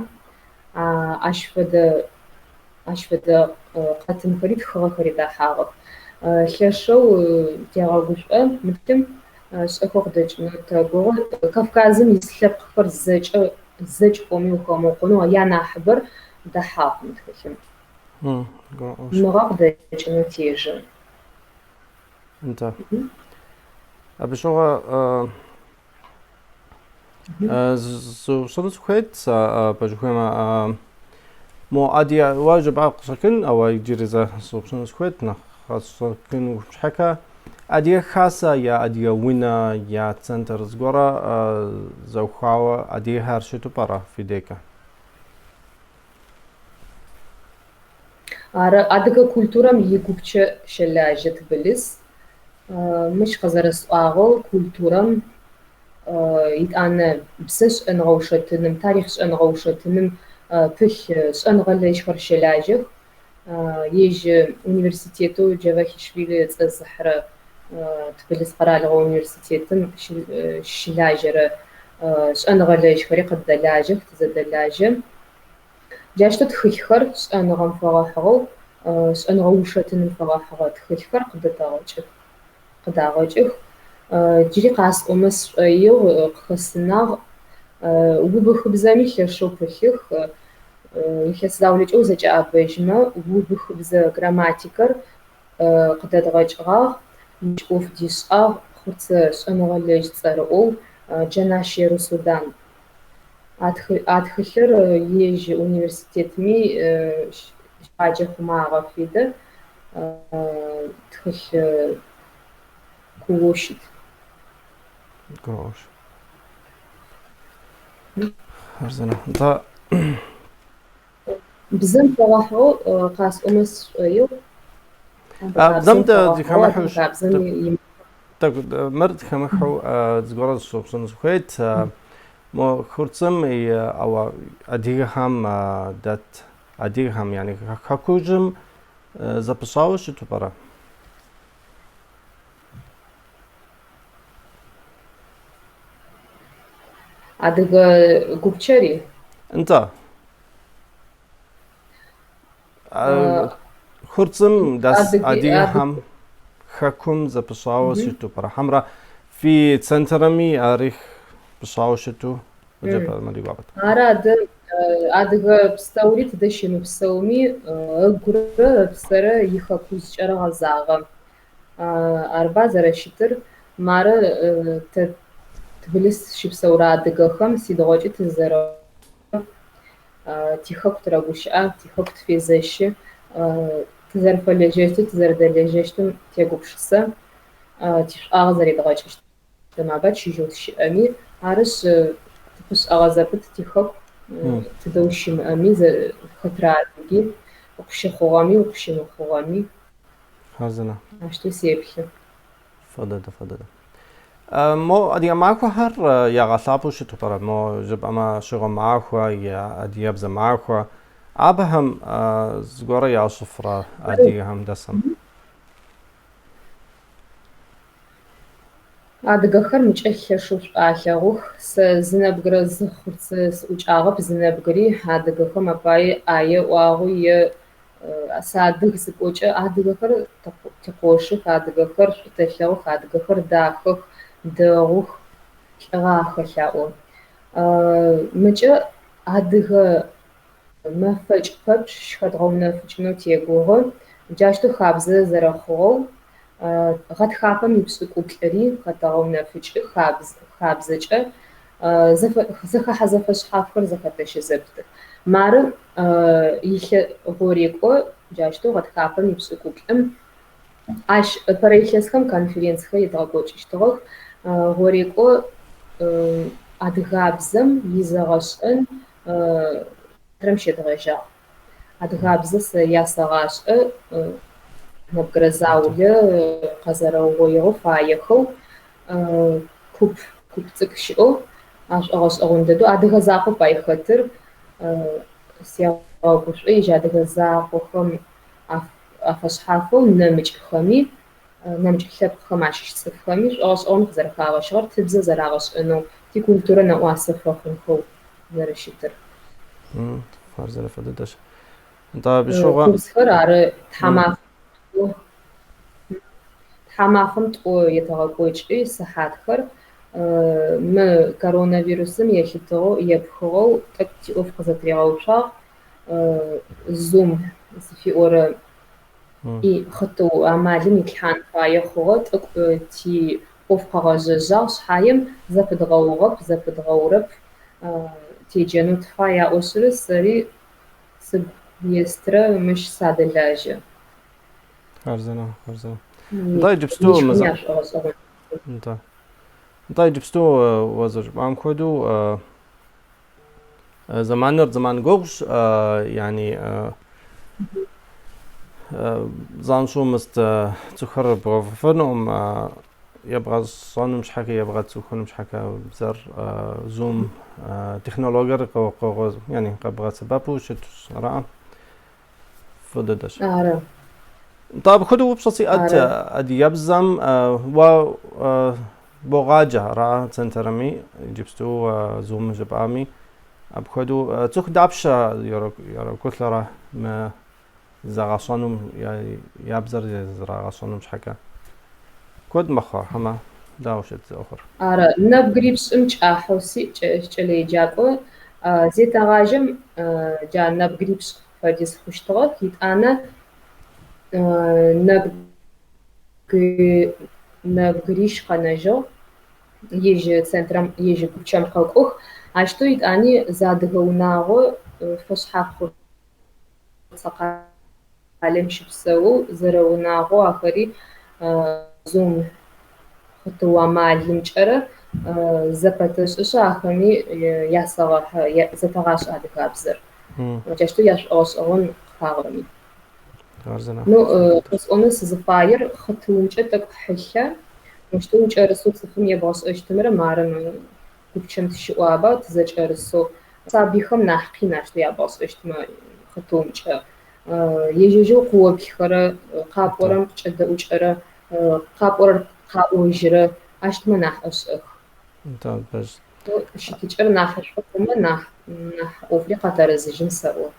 ащ фэдэ ащ фэдэ къэтынхэри тхыгъэхэри дэхьагъэх. Лъэшэу тегъэгушӏо мы тхылъым шӏэхэу къыдэкӏынэу тэгугъэ. Кавказым ис лъэпкъхэр зэкӏэ зэкӏ пӏоми ухэмыукъонэу янахьыбэр дэхьагъ мы тхылъым. Мыгъэ къыдэкӏынэу тежэ. Нтӏэ. Абы щыгъуэ сыупщӏыну сыхуейт сэ пэжу ухуеймэ, мо адыгэ уэ жыпӏа къыщӏэкӏын, ауэ иджыри зэ сыупщӏыну сыхуейт нэхъ къэсщӏэкӏын щхьэкӏэ. Адыгэ хасэ е адыгэ унэ е центр зыгуэрэ зэухуауэ адыгэхэр щыту пӏэрэ фи декӏэ? Ары, адыгэ культурэм игупчэ щэлажьэ Тбылыс. Мыщ къызэрэсӏуагъэу культурэм итӏанэ бзэ шӏэныгъэ ушэтыным, тарихъ шӏэныгъэ ушэтыным пылъ шӏэныгъэлэжьхэр щэлажьэх. Ежь университетэу Джавахишвили ыцӏэ зыхьырэ Тбылыс къэралыгъо университетым щылажьэрэ шӏэныгъэлэжьхэри къыддэлажьэх, тызэдэлажьэ. Джащтэу тхылъхэр шӏэныгъэм фэгъэхьыгъэу, шӏэныгъэ ушэтыным фэгъэхьыгъэ тхылъхэр къыдэтэгъэкӏых, къыдагъэкӏых. Джыри къасӏомэ сшӏоигъу, къыхэсынагъ, убыхыбзэми лъэшэу пылъых. Илъэс заулэкӏэ узэкӏэӏэбэжьмэ, убыхыбзэ грамматикэр къыдэдгъэкӏыгъагъ, мыщ ӏоф дишӏагъ хъурцэ шӏэныгъэлэжь цӏэрыӏоу Джанашие Русудан. А тхылъыр ежь университетми щаджэ хъумэ агъэфедэ, тхылъ куоу щыт. Гурыӏуэгъуэщ. Хъарзынэ. Нтӏэ. Бзэм фэгъэхьыгъэу къасӏомэ сшӏоигъу. Бзэм дыхэмыхьэу тӏэкӏу мыр дыхэмыхьэу зыгуэрэ сыщыупщӏыну сыхуейт. Мо Хъурцэм и ауэ адыгэхэм дэт адыгэхэм, яни хэкужьым зэпыщӏауэ щыту пӏэрэ? Адыгэ гупчэри? Нтӏэ. Хъурцым дэс адыгэхэм хэкум зэпыщӏауэ щыту пӏэрэ? Хьэмрэ фи центрми ари пыщӏауэ щыту жыпӏэмэ ди гуапэт. Ары адэ адыгэ пстэури тыдэ щымыпсэуми ыгурэ ыпсэрэ ихэкужъкӏэрэ гъэзагъэ. Арба зэрэщытыр, мары тэ Тбылыс щыпсэурэ адыгэхэм сыдигъокӏи тызэрэ тихэку тырэгущыӏэ, тихэку тыфезэщы, тызэрыфэлэжьэщтым, тызэрэдэлэжьэщтым тегупшысэ, тишӏуагъэ зэредгъэкӏыщтым аба чыжьэу тыщыӏэми. Арышъ, тыпышӏэгъэ зэпыт тихэку тыдэ ущымыӏэми, хэтрэ адыги, укъыщыхъугъэми, укъыщымыхъугъэми. Хъарзынэ. Аущтэу сеплъы. Фӏы дыдэ, фӏы дыдэ. Мо адыгэ махуэхэр ягъэлъапӏэу щыту пӏэрэ? Мо жыпӏэмэ щыгъуэ махуэ е адыгэбзэ махуэ. Абыхэм зыгуэрэ ящӏыфрэ адыгэхэм дэсым? Адыгэхэр мыкӏэ лъэшэу шӏу алъэгъух. Сэ зы нэбгырэ зы хъурцэ сыӏукӏагъэп, зы нэбгыри адыгэхэм апае ӏае ыӏуагъэу е Сыадыг зыпӏокӏэ, адыгэхэр тикъошых, адыгэхэр шӏу тэлъэгъух, адыгэхэр дахэх, дэгъух, лӏыгъэ ахэлъ аӏо. Мыкӏэ адыгэ мэфэкӏ пэпчъ щыхэдгъэунэфыкӏынэу тегугъы. Джащтэу хабзэ зэрэхъугъэу, гъэтхапэм ипшӏыкӏуплӏыри хэтэгъэунэфыкӏы хабзэкӏэ зэхэхьэ зэфэшъхьафхэр зэхэтэщэ зэпытых. Мары илъэ гъорекӏо джащтэу гъэтхапэм ипшӏыкӏуплӏым ащ ыпэрэ илъэсхэм конференцхэр едгъэкӏокӏыщтыгъэх. Гъорекӏо адыгабзэм изэгъэшӏэн центрэм щедгъэжьагъ. Адыгабзэ сэ ясэгъашӏэ нэбгырэ заулэ къэзэрэугъоигъэу фаехэу куп куп цӏыкӏу щыӏэу ашӏогъэшӏэгъон дэдэу адыгэ закъоп ай хэтыр сегъэгушӏо ежь адыгэ закъохэм афэшъхьафэу нэмыкӏхэми нэмыкӏ лъэпкъхэм ащыщ цӏыфхэми шӏогъэшӏэгъон къызэрэхагъэщыгъэр тыбзэ зэрагъэшӏэнэу, тикультурэ нэӏуасэ фэхъунхэу зэрэщытыр. Хъарзынэ, фӏы дыдэщ. Нтӏэ, абы щыгъуэ. Курсхэр ары тхьамафэм тӏо етэгъэкӏокӏы сыхьатхэр мы коронавирусым елъытыгъэу, епхыгъэу тӏэкӏу тиӏоф къызэтыригъэуцуагъ. Zoom зыфиӏорэ хъытыу амалым итлъхьан фае хъугъэ, тӏэкӏу тиӏоф къыгъэжъэжъагъ, шъхьаем зэпыдгъэугъэп, зэпыдгъэурэп, теджэнэу тыфай аӏошъыры сэри сыгу естырэ мыщ садэлажьэ. Хъарзынэ, хъарзынэ. Нтӏэ иджыпсту Ежьхэми ашӏогъэшӏэгъон. Нтӏэ. Нтӏэ иджыпсту уэ зэрыжыпӏам хуэдэу Зэманыр зэман гугъущ, яни занщӏэу мыст цӏыхухэр бгъэувыфынукъым. ебгъэщӏэным щхьэкӏэ, ебгъэцӏыхуным щхьэкӏэ бзэр Zoom технологиер яни къэбгъэсэбэпу щытщ, ара? Фӏы дыдэщ. Ары. Нтӏэ, апхуэдэу упщӏэ сиӏэт Ары. адыгэбзэм уэ богъаджэ, ара, центрми, иджыпсту Zoom жыпӏами, апхуэдэу цӏыху дапщэ ирокӏулӏэрэ мы зэгъэщӏэнум, я бзэр зрагъэщӏэнум щхьэкӏэ? Куэд мэхъу, хьэмэ дауэ щыт ӏуэхур? Ары, нэбгырипшӏым кӏахьэу сиӏ кӏэлэеджакӏо. Зетэгъажьэм джа нэбгырипшӏ фэдиз хъущтыгъэх, итӏанэ нэбгырищ къэнэжьыгъ, ежь центрэм, ежь гупчэм къэкӏох. Ащтэу итӏани зы адыгэ унагъо фэшъхьаф Хъурцэ къалэм щыпсэоу, зэрэунагъоу ахэри Zoom хъытыу амалымкӏэрэ зэпэтэшӏышъ, ахэми ясэгъэхьы, зэтэгъашӏэ адыгабзэр. Джащтэу яшӏогъэшӏэгъон къыхагъэми. Ну, къэсӏонэу сызыфаер хъытыумкӏэ тӏэкӏу хьылъэ, мыщтэу укӏэрысэу цӏыфым ебгъэшӏэщтымрэ мары мы гупчэм тыщыӏуаба, тызэкӏэрысэу сабыйхэм нахь къин ащтэу ябгъэшӏэщтмэ хъытыумкӏэ. Ежь-ежьэу къыоплъхэрэ, къапӏорэм къыкӏэдэӏукӏэрэ, къапӏорэр къаӏожьырэ ащтмэ нахь ӏэшӏэх. Щытыкӏэр нахьышӏу хъумэ, нахь нахь ӏофри къэтэрэзыжьын сэӏо.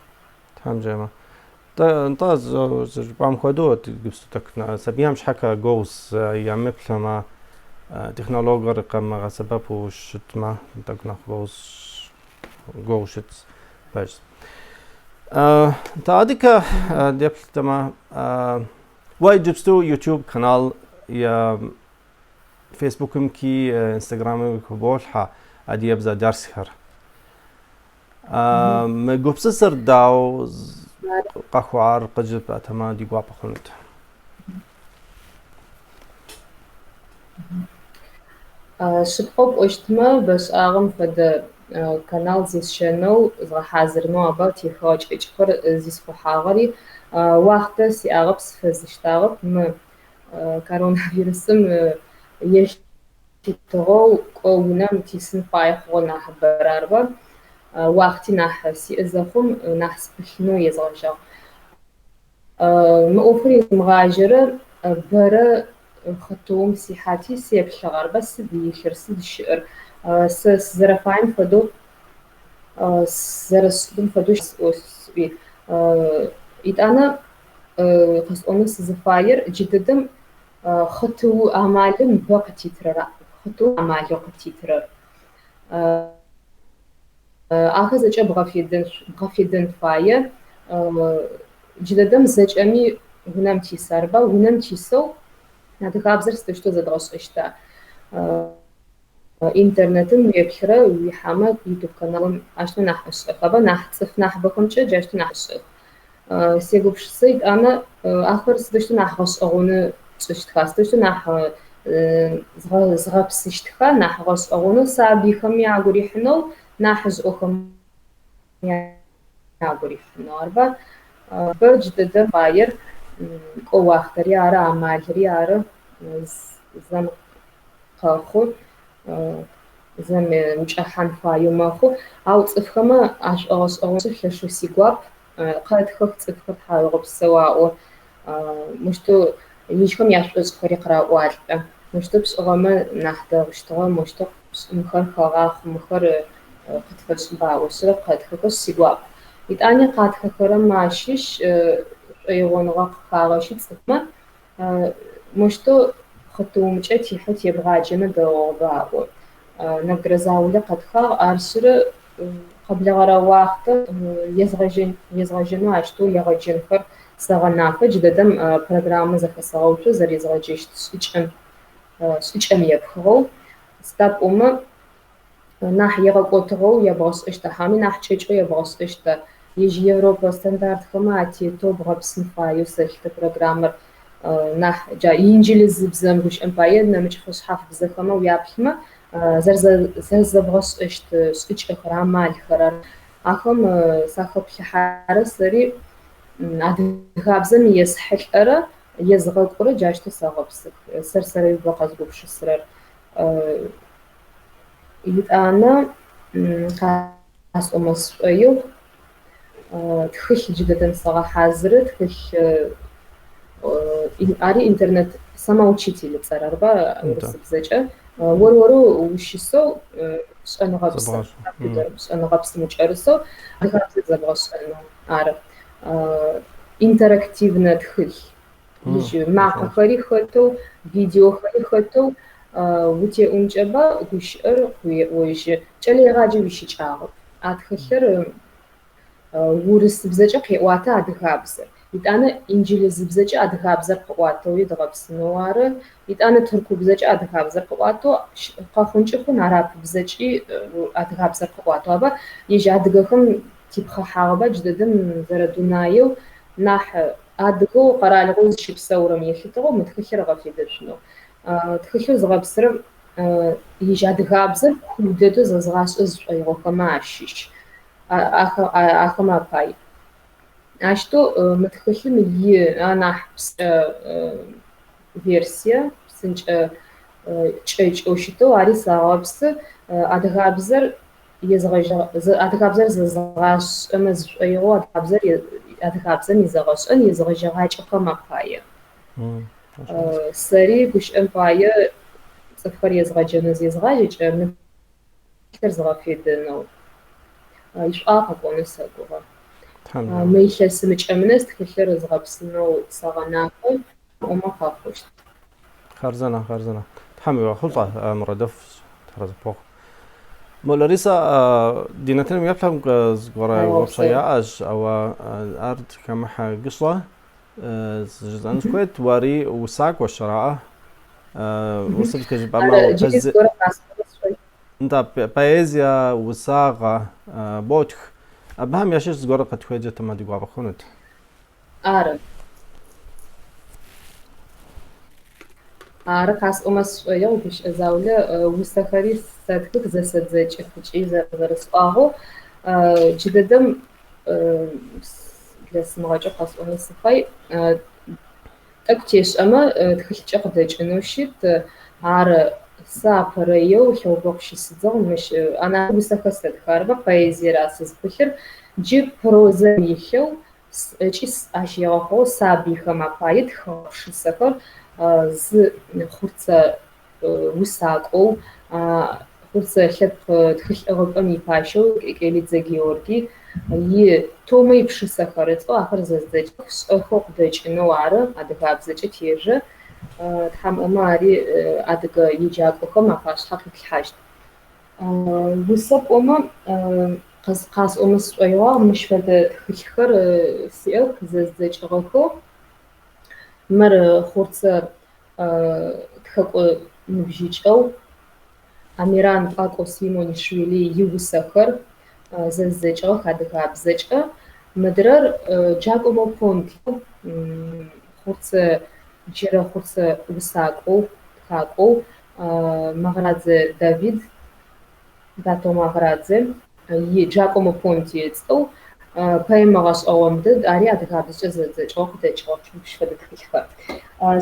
Тхьэм жиӏэмэ. Нтӏэ, зэрыжыпӏам хуэдэу, иджыпсту тӏэкӏу сабийхэм щхьэкӏэ гугъущ ямыплъэмэ, технологиер къамыгъэсэбэпу щытмэ, тӏэкӏу нэхъ гугъущ, гугъу щытщ, пэжщ. Нтӏэ, адэкӏэ деплътэмэ, уэ иджыпсту YouTube канал е Фейсбукымкӏи Инстаграмымкӏи хыболъхьэ адыгэбзэ дерсхэр. Мы гупсысэр дауэ къэхъуар къыджепӏатэмэ ди гуапэ хъунут. Шъыпкъэу пӏощтмэ, бэшӏагъэм фэдэ канал зесщэнэу, згъэхьазырынэу абэ техыгъэ кӏэкӏхэр зисхъухьагъэри уахътэ сиӏагъэп, сфэзыштагъэп. Мы коронавирусым елъытыгъэу кӏо унэм тисын фае хъугъэ нахьыбэрэ арыба, уахъти нахь сиӏэ зэхъум нахь сыпылъынэу езгъэжьагъ. Мы ӏофыр езымыгъажьэрэ бэрэ хъытыум сихьати сеплъыгъ арыба, сыд илъыр, сыд щыӏэр, сэ сызэрэфаем фэдэу зэрэсшӏыным фэдэу сӏуи. Итӏанэ къэсӏонэу сызыфаер джыдэдэм хъытыу амалым бэ къытитырэр, хъытыу амалэу къытитырэр. Ахэр зэкӏэ бгъэфедэн фае. Джыдэдэм зэкӏэми унэм тис арыба, унэм тисэу адыгабзэр сыдэущтэу зэдгъэшӏэщта? Интернетым уеплъырэ уихьэмэ ютуб каналым ащтэу нахь ӏэшӏэхыба, нахь цӏыф нахьыбэхэмкӏэ джащтэу нахь ӏэшӏэх. Сегупшысэ итӏанэ ахэр сыдэущтэу нахь гъэшӏэгъоны тшӏыщтха, сыдэущтэу нахь згъэпсыщтха, нахь гъэшӏэгъонэу сабыйхэми агу рихьынэу, нахьыжъыӏохэми агу рихьынэу арыба. Бэ джыдэдэм фаер кӏо уахътэри ары, амалри ары, зэм къэхъу, зэм укӏэхьан фаеу мэхъу. Ау цӏыфхэмэ ашӏогъэшӏэгъоныр лъэшэу сигуап. Къэтхэх цӏыфхэр тхьауегъэпсэу аӏо. Мощтэу ежьхэм яшӏошӏхэри къыраӏуалӏэ. Мощтэу пшӏыгъэмэ нахь дэгъущтыгъэ, мощтэу пшӏынхэр хэгъахъу, мыхэр къытфэшӏыба аӏошъырэ къэтхэхэшъ сигуап. Итӏани къатхэхэрэм ащыщ шӏоигъоныгъэ къыхагъэщы цӏыфмэ мощтэу хъытыумкӏэ тихьэу тебгъаджэмэ дэгъугъэба аӏо. Нэбгырэ заулэ къэтхагъ, арышъырэ къэблэгъэрэ уахътэм езгъэжьэнэу ащтэу егъэджэнхэр сэгъэнафэ. Джыдэдэм программэ зэхэсэгъэуцо зэрезгъэджэщт шӏыкӏэм шӏыкӏэм епхыгъэу. Сыда пӏомэ нахь игъэкӏотыгъэу ебгъэшӏэщта, хьауми нахь кӏэкӏэу ебгъэшӏэщта? Ежь европэ стандартхэмэ атетэу бгъэпсын фаеу сэлъытэ программэр нахь джа инджылызыбзэм гущыӏэм пае нэмыкӏ фэшъхьаф бзэхэмэ уяплъымэ зэрэзэбгъэшӏэщт шӏыкӏэхэр, амалхэр ары. Ахэм сахэплъыхьарэ сэри адыгабзэм есхьылӏэрэ. езгъэкӏурэ джащтэу сэгъэпсых. Сэр-сэрэуи бэ къэзгупшысырэр. Етӏанэ къасӏомэ сшӏоигъу, тхылъ джыдэдэм сэгъэхьазыры, тхылъ ари интернет самоучитель ыцӏэр арыба урысыбзэкӏэ. Ор-орэу ущысэу шӏэныгъэпсым, компьютерым шӏэныгъэпсым укӏэрысэу адыгабзэр зэбгъэшӏэнэу ары. Интерактивнэ тхылъ. Ежь макъэхэри хэтэу, видеохэри хэтэу утеӏункӏэба гущыӏэр къыуеӏожьы. Кӏэлэегъаджэ уищыкӏагъэп. А тхылъыр урысыбзэкӏэ къеӏуатэ адыгабзэр. Етӏанэ инджылызыбзэкӏэ адыгабзэр къыӏуатэуи дгъэпсынэу ары. Етӏанэ тыркубзэкӏэ адыгабзэр къыӏуатэу къэхъункӏи хъун арапыбзэкӏи адыгабзэр къыӏуатэу. Аба ежь адыгэхэм типхъыхьагъэба джыдэдэм зэрэдунаеу нахь адыгэу къэралыгъоу зыщыпсэурэм елъытыгъэу мы тхылъыр ыгъэфедэшъунэу. Тхылъэу зыгъэпсырэм ежь адыгабзэр куу дэдэу зэзгъашӏэ зышӏоигъохэмэ ащыщ. Ахэмэ апай. Ащтэу мы тхылъым и анахь псынкӏэ версие, псынкӏэ кӏэкӏэу щытэу ари сэгъэпсы. Адыгабзэр езгъэжьэгъэ адыгабзэр зэзгъашӏэмэ зышӏоигъоу адыгабзэр адыгабзэм изэгъэшӏэн езгъэжьэгъакӏэхэм апае. Сэри гущыӏэм пае цӏыфхэр езгъэджэнэу зезгъажьэкӏэ мы тхылъыр згъэфедэнэу ишӏуагъэ къэкӏонэу сэгугъэ. Мы илъэсым ыкӏэм нэс тхылъыр згъэпсынэу сэгъэнафэ, ӏомэ къэхъущт. Хъарзынэ, хъарзынэ. Тхьэм уигъэхъулӏэ, мурадыфӏщ, Тхьэразэ пхухъу. Мо Ларисэ, ди нэтыным еплъхэм зыгуэрэ упщӏэ яӏэщ, ауэ ар тхэмыхьэ гыщӏэ жысӏэну сыхуейт, уэри усакӏуэщ, араӏэ? Урысыбзэкӏэ жыпӏэмэ, нтӏэ, поэзие, усагъэ ботх. Абыхэм ящыщ зыгуэрэ къытхуеджэтэмэ ди гуапэ хъунут. Ары. Ары, къасӏомэ сшӏоигъу, гущыӏэ заулэ усэхэри сэтхых, зэсэдзэкӏых ыкӏи зэрэсӏуагъэу, джыдэдэм блэсымыгъэкӏэу къэсӏонэу сыфай. Тӏэкӏу тешӏэмэ, тхылъкӏэ къыдэкӏынэу щыт. Ар сэ апэрэеу лъэубэкъу щысыдзыгъ, мыщ анахь усэхэр сэтхы, арыба поэзиер а сызпылъыр. Джы прозэм илъэу ыкӏи ащ егъэхъугъэу сабыйхэм апае тхыгъэ пшысэхэр зы хъурцэ усакӏоу, хъурцэ лъэпкъ тхылъӏыгъыпӏэм ипащэу Кекелидзе Георгий и Томэ ипшысэхэр ыцӏэу ахэр зэздзэкӏых, шӏэхэу къыдэкӏынэу ары адыгабзэкӏэ тежэ. Тхьэм ыӏомэ ари адыгэ еджакӏохэм апашъхьэ къитлъхьащт. Усэ пӏомэ, къасӏомэ сшӏоигъуагъ, мыщ фэдэ тхылъхэр сиӏэх зэздзэкӏыгъэхэу. Мыр хъурцэ тхэкӏо ныбжьыкӏэу Амиран Пӏакӏо Симонишвили иусэхэр зэздзэкӏыгъэх адыгабзэкӏэ. Мыдрэр Джакомо Понти, хъурцэ джырэ хъурцэ усакӏоу, тхакӏоу Магърадзе Давид, Дато Магърадзе и Джакомо Понти ыцӏэу поэмэ гъэшӏэгъон дэд, ари адыгабзэкӏэ зэдзэкӏыгъэу къыдэкӏыгъэх мыщ фэдэ тхылъхэр.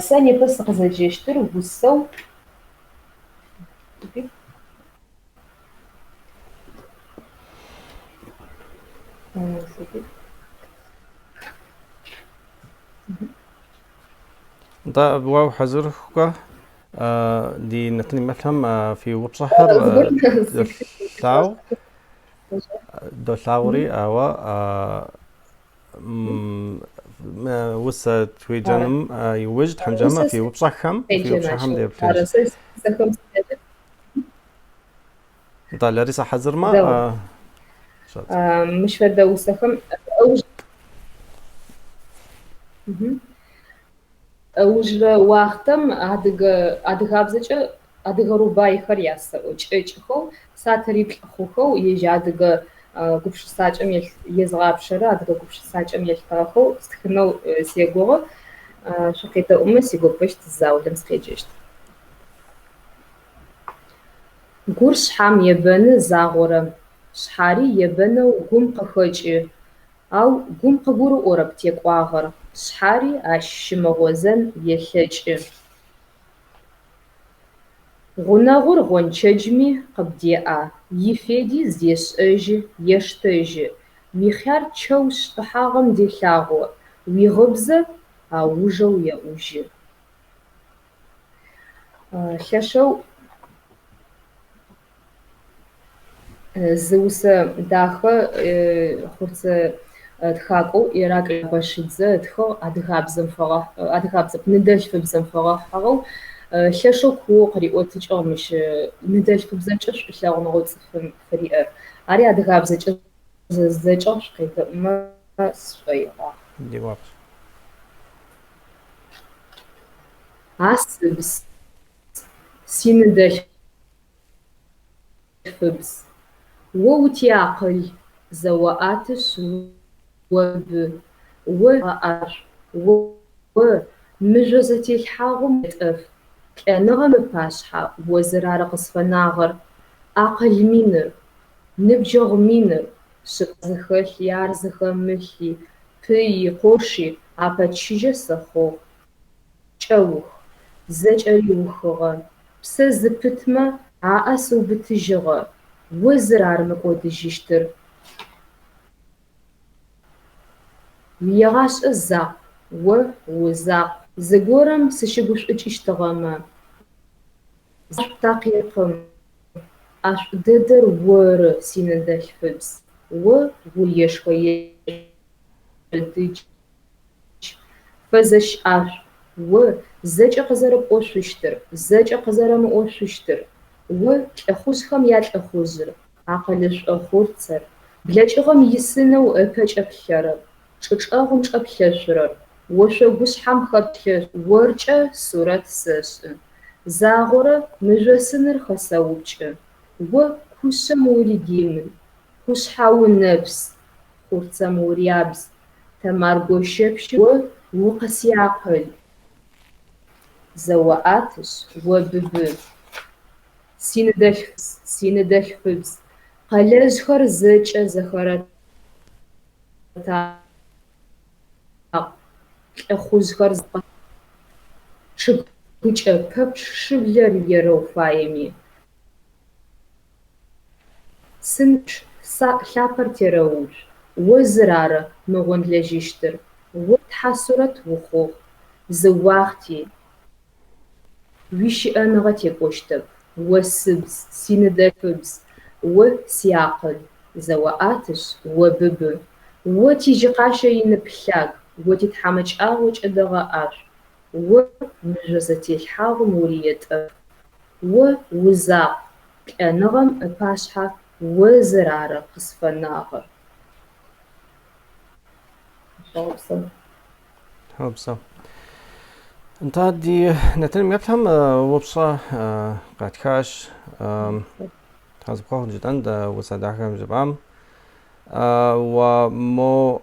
Сэ непэ сыкъызэджэщтыр усэу Нтӏэ, уэ ухьэзырыхукӏэ ди нэтыным еплъхэм фи упщӏэхэр долъагъу, долъагъури, ауэ усэ тхуеджэным иужь Тхьэм жиӏэмэ фи упщӏэхэм, фи упщӏэхэм деплъынщ. Нтӏэ, Ларисэ хьэзырмэ, Мыщ фэдэ усэхэм ыужрэ уахътэм адыгэ адыгабзэкӏэ адыгэ рубайхэр ясэӏо, кӏэкӏхэу, сатыриплӏ хъухэу, ежь адыгэ гупшысакӏэм езгъапшэрэ адыгэ гупшысакӏэм елъытыгъэхэу стхынэу сегугъы. Шъукъедэӏумэ сигопэщт, заулэм сыкъеджэщт. Гур шъхьам ебэны загъорэ, шъхьари ебэнэу гум къыхэкӏы. Ау гум къыгурыӏорэп текӏуагъэр, шъхьэри ащ щымыгъозэн елъэкӏы. Гъунэгъур гъончэджми, къыбдеӏа, ифеди зыдешӏэжьы, ештэжьы, уихъяр чэу шӏыхьагъэм делъагъо, уигъыбзэ аужэу еӏужьы. Лъэшэу зы усэ дахэ хъурцэ тхакӏоу Ираклий Абашидзе ытхыгъ адыгабзэм фэгъэхь адыгабзэп, ныдэлъфыбзэм фэгъэхьыгъэу лъэшэу куоу къыриӏотыкӏыгъ мыщ ныдэлъфыбзэмкӏэ шӏулъэгъуныгъэу цӏыфым фыриӏэр. Ари адыгабзэкӏэ зэздзэкӏыгъ, шъукъедэӏумэ сшӏоигъуагъ. Ди гуапэщ. А сыбз, синыдэлъфыбз, о утиакъыл, зэоӏэтышъ обы, о ӏэшӏу, о мыжъо зэтелъхьагъум етӏэф, лӏэныгъэм ыпашъхьэ о зыр ары къысфэнагъэр, акъыл миныр, ныбджэгъу миныр, шъыпкъэ зыхэлъи ар зыхэмылъи, пыи, къоши апэчыжьэ сэхъугъ. Кӏэух. Зэкӏэри ухыгъэ. Псэ зыпытмэ аӏэ сыубытыжьыгъэ, о зыр ары мыкӏодыжьыщтыр. Уиегъашӏэ закъу, о узакъу. Зыгорэм сыщыгушӏукӏыщтыгъэмэ, такъикъым, ӏэшӏу дэдэр оры, синыдэлъфыбз, о уешхэ-ешъо дыдж, фэзэщ ӏашӏу, о зэкӏэ къызэрэпӏошъущтыр, зэкӏэ къызэрэмыӏошъущтыр, о лӏыхъужъхэм ялӏыхъужъыр, акъылышӏо хъурцэр, блэкӏыгъэм исынэу ыпэкӏэ плъэрэр, чӏы чӏэгъым чӏэплъэшъурэр, ошъогушъхьэм хэплъэ оркӏэ сурэт сэшӏы, загъорэ мыжъосыныр хэсэупкӏы, о кушъэм уригимн, къушъхьэ унэпс, хъурцэм урябз, Тэмар гощэпщым о укъысиакъыл, зэоӏэтышъ, обыбы. Синыдэлъфыбз, синыдэлъфыбз, къэлэжъхэр зэкӏэ зэхэрэтакъу, лӏыхъужъхэр чъыгыкӏэ пэпчъ шыблэр ерэу фаеми, сын лъапэр терэуцу, о зыр ары мыгъонлэжьыщтыр, о Тхьэ сурэт ухъугъ, зы уахъти уищыӏэныгъэ текӏощтэп, о сыбз, синыдэлъфыбз, о сиакъыл, зэоӏэтышъ, обыбы, о тижьыкъащэ инып лъаг, о титхьамыкӏагъокӏэ дэгъэ ӏашӏу, о мыжъо зэтелъхьагъум уриетӏэф, о узакъу, лӏэныгъэм ыпашъхьэ о зыр ары къысфэнагъэр. Тхьэупсэу. Тхьэупсэу. Нтӏэ, ди нэтыным еплъхэм упщӏэ къатхащ. Тхьэ зыпхъуэхъу жытӏэн дэ усэ дахэм жыпӏам. Уэ мо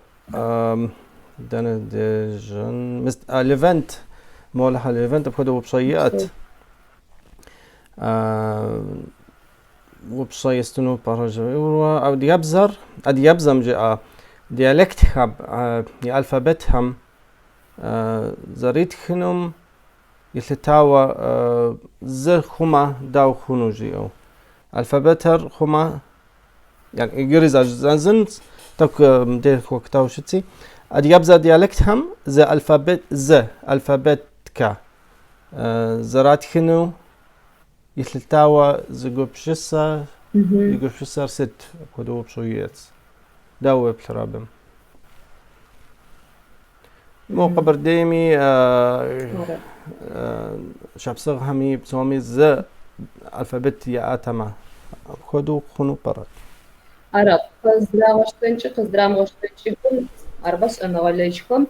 дэнэ дежьэн? Левент, Молэхьэ Левент апхуэдэ упщӏэ иӏэт. Упщӏэ естыну пӏэрэ жиӏэурэ адыгэбзэр, адыгэбзэм жиӏэ диалектхэм и алфабетхэм зэритхынум елъытауэ зы хъумэ дауэ хъуну жиӏэу. Алфабетыр хъумэ, иджыри зэжызӏэзын, тӏэкӏу мыбдеж хуэкӏуэтэу щытси, адыгэбзэ диалектхэм зы алфабет, зы алфабеткэ зэратхыну елъытауэ зы гупсысэ, и гупсысэр сыт апхуэдэу упщӏэу иӏэц. Дауэ уеплърэ абым? Мо Къэбэрдейми, шапсыгъхэми псоми зы алфабет яӏэтэмэ, апхуэдэу хъуну пӏэрэ? Ара, къыздрагъэштэнкӏи къыздрамыгъэштэнкӏи хъун, арба шӏэныгъэлэжьхэм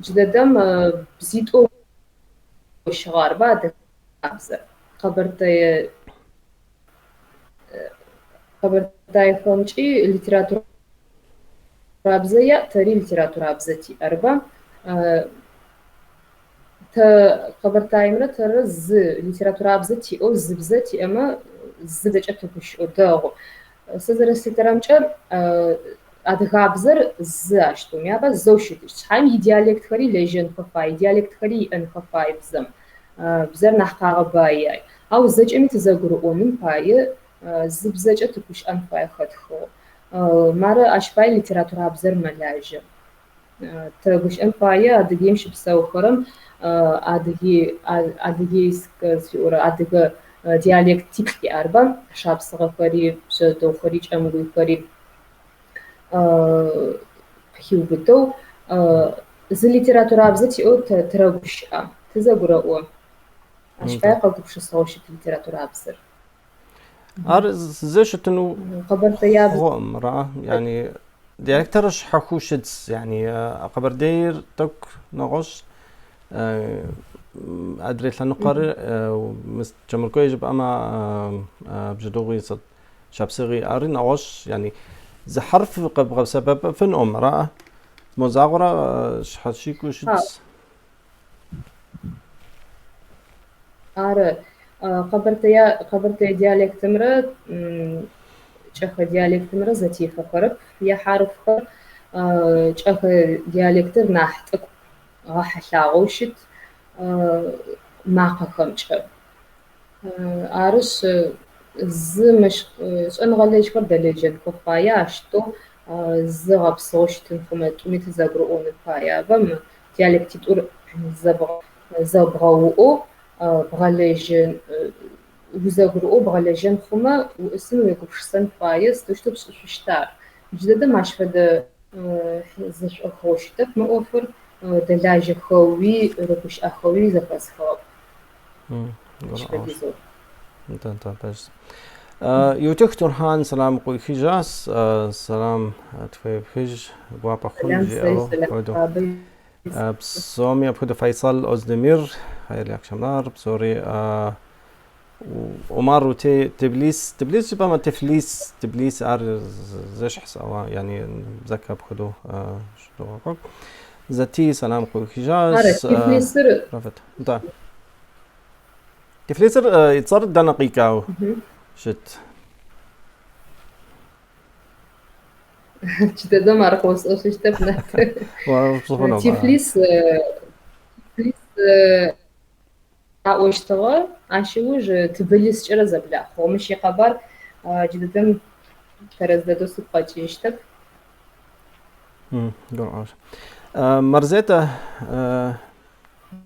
джыдэдэм бзитӏоу гощыгъэ, арба адыгабзэр. Къэбэртэе къэбэртаехэмкӏи литературабзэ яӏ, тэри литературабзэ тиӏ, арба. Тэ къэбэртаемрэ тэрэ зы литературабзэ тиӏэу, зы бзэ тиӏэмэ, зы бзэкӏэ тыгущыӏэу дэгъу. Сэ зэрэслъытэрэмкӏэ, Адыгабзэр зы ащ тӏуми, арба, зэу щытыщт. Шъхьаем идиалектхэри лэжьэнхэ фай, идиалектхэри иӏэнхэ фай бзэм. Бзэр нахь къагъэбаи ай. Ау зэкӏэми тызэгурыӏоным пае зы бзэкӏэ тыгущыӏэн фае хэтхыгъэу. Мары ащ пае литературабзэр мэлажьэ. Тэ гущыӏэм пае Адыгеим щыпсэухэрэм адыге адыгейскэ зыфиӏорэ адыгэ диалектиплӏ иӏ, арба? Шапсыгъэхэри, бжъэдыгъухэри, кӏэмгуйхэри къыхиубытэу зы литературабзэ тиӏэу тэ тырэгущыӏэ, тызэгурэӏо. Ащ пае къэгупшысыгъэу щыт литературабзэр. Ар зы щытыну Къэбэртэябз хъуӏым, ара? Yani диалектыр щхьэхуэу щытс, yani Къэбэрдейр тӏэкӏу нэгъуэщӏ, адрей лъэныкъуэр мыс Кӏэмыргуей жыпӏэмэ, Бжьэдыгъуи сыт, Шапсыгъи ари нэгъуэщӏ, yani зы хьэрф къэбгъэсэбэпыфынукъым, ара? Мо загъуэрэ щхьэщикӏыу щытс. Ары, къэбэртэе къэбэртэе диалектымрэ кӏэхэ диалектымрэ зэтефэхэрэп. Яхьарыфхэр кӏэхэ диалектыр нахь тӏэкӏу гъэхьылъагъэу щыт макъэхэмкӏэ. Арышъ, зы мыщ шӏэныгъэлэжьхэр дэлэжьэнхэ фае, ащтэу зы гъэпсыгъэу щытын хъумэ тӏуми тызэгурыӏоным пае. Арба мы диалектитӏур зэбгъэуӏоу бгъэлэжьэн узэгурыӏоу бгъэлэжьэн хъумэ уӏысын уегупшысэн фае, сыдэущтэу пшӏышъущта ар? Джыдэдэм ащ фэдэ зэшӏохыгъэу щытэп мы ӏофыр, дэлажьэхэуи рыгущыӏэхэуи зэхэсхыгъэп. Ащ фэдизэу. Нтӏэ, нтӏэ, пэжщ. Еутых Турхьан сэлам къыуихыжащ, сэлам тхуехыж, гуапэ хъун Сэлам сэри жиӏэу сэлам апхуэдэу. фабэ. Псоми апхуэдэу Файсал Оздемир, hayırlı akşamlar, псори Умар Рутей Тбилис, Тбилис жыпӏэмэ Тифлис, Тбилис ар зэщхьщ, ауэ yani бзэкӏэ апхуэдэу щыдогъэкӏуэкӏ. Затий сэлам Ары, къыуихыжащ. Тифлисыр Рафет. Нтӏэ. Тифлисыр и цӏэр дэнэ къикӏауэ щыт? Джыдэдэм ар къыосӏошъущтэп, Нэт. Пщӏыхъуну. Тифлис Тифлис аӏощтыгъэ, ащ ыуж Тбылискӏэрэ зэблахъугъ. Мыщ икъэбар джыдэдэм тэрэз дэдэу сыгу къэкӏыжьыщтэп. Гурыӏуащ. Марзета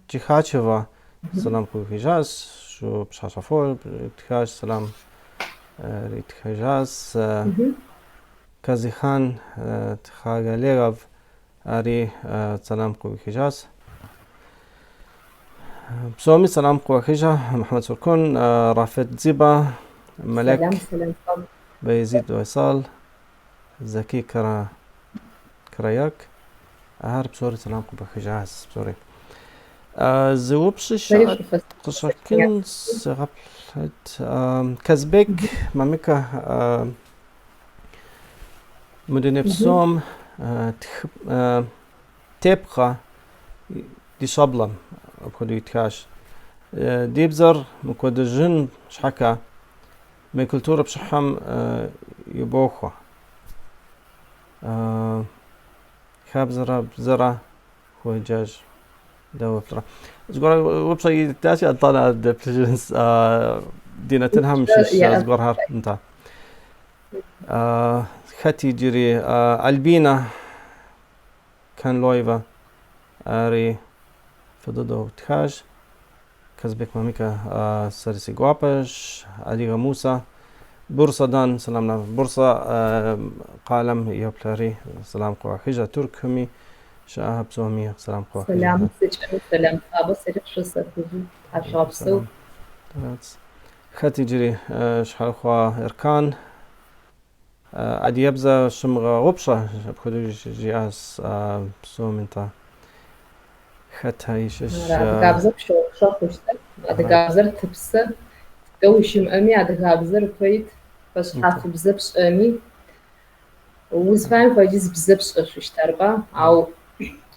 Чихачева сэлам къыуихыжащ, шу пщащэфо итхащ, сэлам ритхыжащ. Казихан Тхагалегов ари сэлам къыуихыжащ. Псоми сэлам къыуахыжа Мухьэмэд Суркун, Рафет Дзиба, Малек, Сэлам, сэлам фабэ. Баязид Уайсал, Заки Кара Караяк. Ар псори сэлам къыбахыжащ, псори. Зы упщӏи Сэри щыӏэт шӏуфэс къыщӏэкӏын сыгъэплъыт. Казбек Мамыкэ мы дуней псом тепхъэ ди щӏэблэм апхуэдэу итхащ. Ди бзэр мыкӏуэдыжын щхьэкӏэ мы культурэ пшыхьым ибохуэ. Хабзэрэ бзэрэ хуеджэж дауэ уеплърэ? Зыгуэр упщӏэ итащи, атӏанэ деплъыжынщ ди нэтынхэм щыщ зыгуэрхэр. Нтӏэ. Хэт иджыри? Альбина Канлоева ари фӏы дыдэу тхащ. Казбек Мамикэ сэри си гуапэщ. Адыгэ Мусэ, Бурсадан сэлам. Бурсэ къалэм йоплъэри сэлам къыуахыжа. Тыркуми щыӏэ псоми сэлам къыуахыжа. Сэлам зэкӏэми сэлам фабэ сэри къышъосэхыжьы. Тхьашъуегъэпсэу. Хэт иджыри? Щхьэлахъуэ Эркан. Адыгэбзэ щымыгъэгъупщэ, апхуэдэу жиӏащ псоми, нтӏэ. Хэт ищыщ? Адыгабзэр пщыгъупшэ хъущтэп. Адыгабзэр тыпсэ. Тыдэ ущымыӏэми адыгабзэр ыпэ ит. Фэшъхьафыбзэ пшӏэми, узфаем фэдиз бзэ пшӏэшъущт, арба? Ау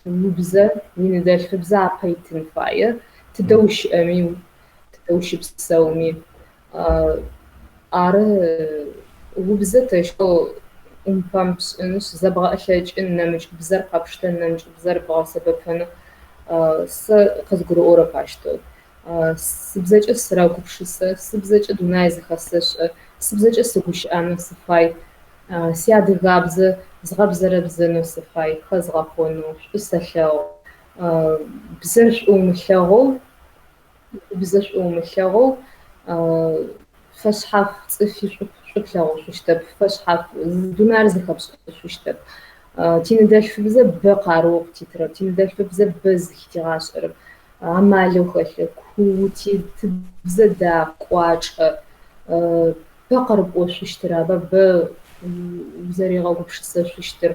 убзэ, уиныдэлъфыбзэ апэ итын фае. Тыдэ ущыӏэми, тыдэ ущыпсэуми. Ары убзэ тэщэу ӏумпэм пшӏынышъ, зэбгъэӏылъэкӏын, нэмыкӏ бзэр къэпштэн, нэмыкӏ бзэр бгъэсэбэпэнэу сэ къызгурыӏорэп ащтэу. Сыбзэкӏэ сырэгупшысэ, сыбзэкӏэ дунай зэхэсэшӏэ, сыбзэкӏэ сыгущыӏэнэу сыфай, сиадыгабзэ згъэбзэрэбзэнэу сыфай, хэзгъэхъонэу, шӏу сэлъэгъу. Бзэр шӏу умылъэгъоу, убзэ шӏу умылъэгъоу фэшъхьаф цӏыфи шӏу плъэгъушъущтэп, фэшъхьаф дунаир зэхэпшӏэшъущтэп. Тиныдэлъфыбзэ бэ къарыоу къытитырэр, тиныдэлъфыбзэ бэ зыхытигъашӏэрэр, амалэу хэлъыр, куу, тыбзэ дах, кӏуачӏэ, бэ къырыпӏошъущтыр, аба бэ узэригъэгупшысэшъущтыр.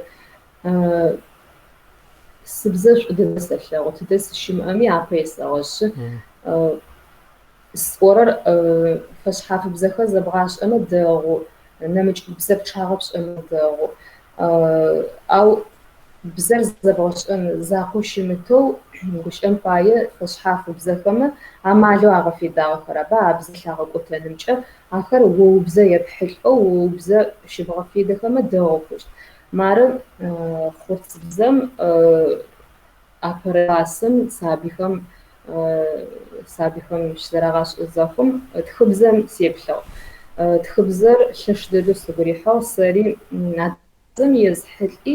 Сыбзэ шӏу дэдэ сэлъэгъу, тыдэ сыщымыӏэми апэ есэгъэшъы. Сӏорэр фэшъхьафыбзэхэр зэбгъашӏэмэ дэгъу, нэмыкӏ бзэ пчъагъэ пшӏэмэ дэгъу. Ау бзэр зэбгъэшӏэн закъоу щымытэу, гущыӏэм пае фэшъхьафыбзэхэмэ амалэу агъэфедагъэхэр аба абзэ лъагъэкӏотэнымкӏэ, ахэр о убзэ епхьылӏэу, о убзэ щыбгъэфедэхэмэ дэгъу хъущт. Мары хъурцыбзэм апэрэ классым сабыйхэм сабыйхэм щызэрагъашӏэ зэхъум тхыбзэм сеплъыгъ. Тхыбзэр лъэш дэдэу сыгу рихьыгъ, сэри адыгабзэм езхьылӏи,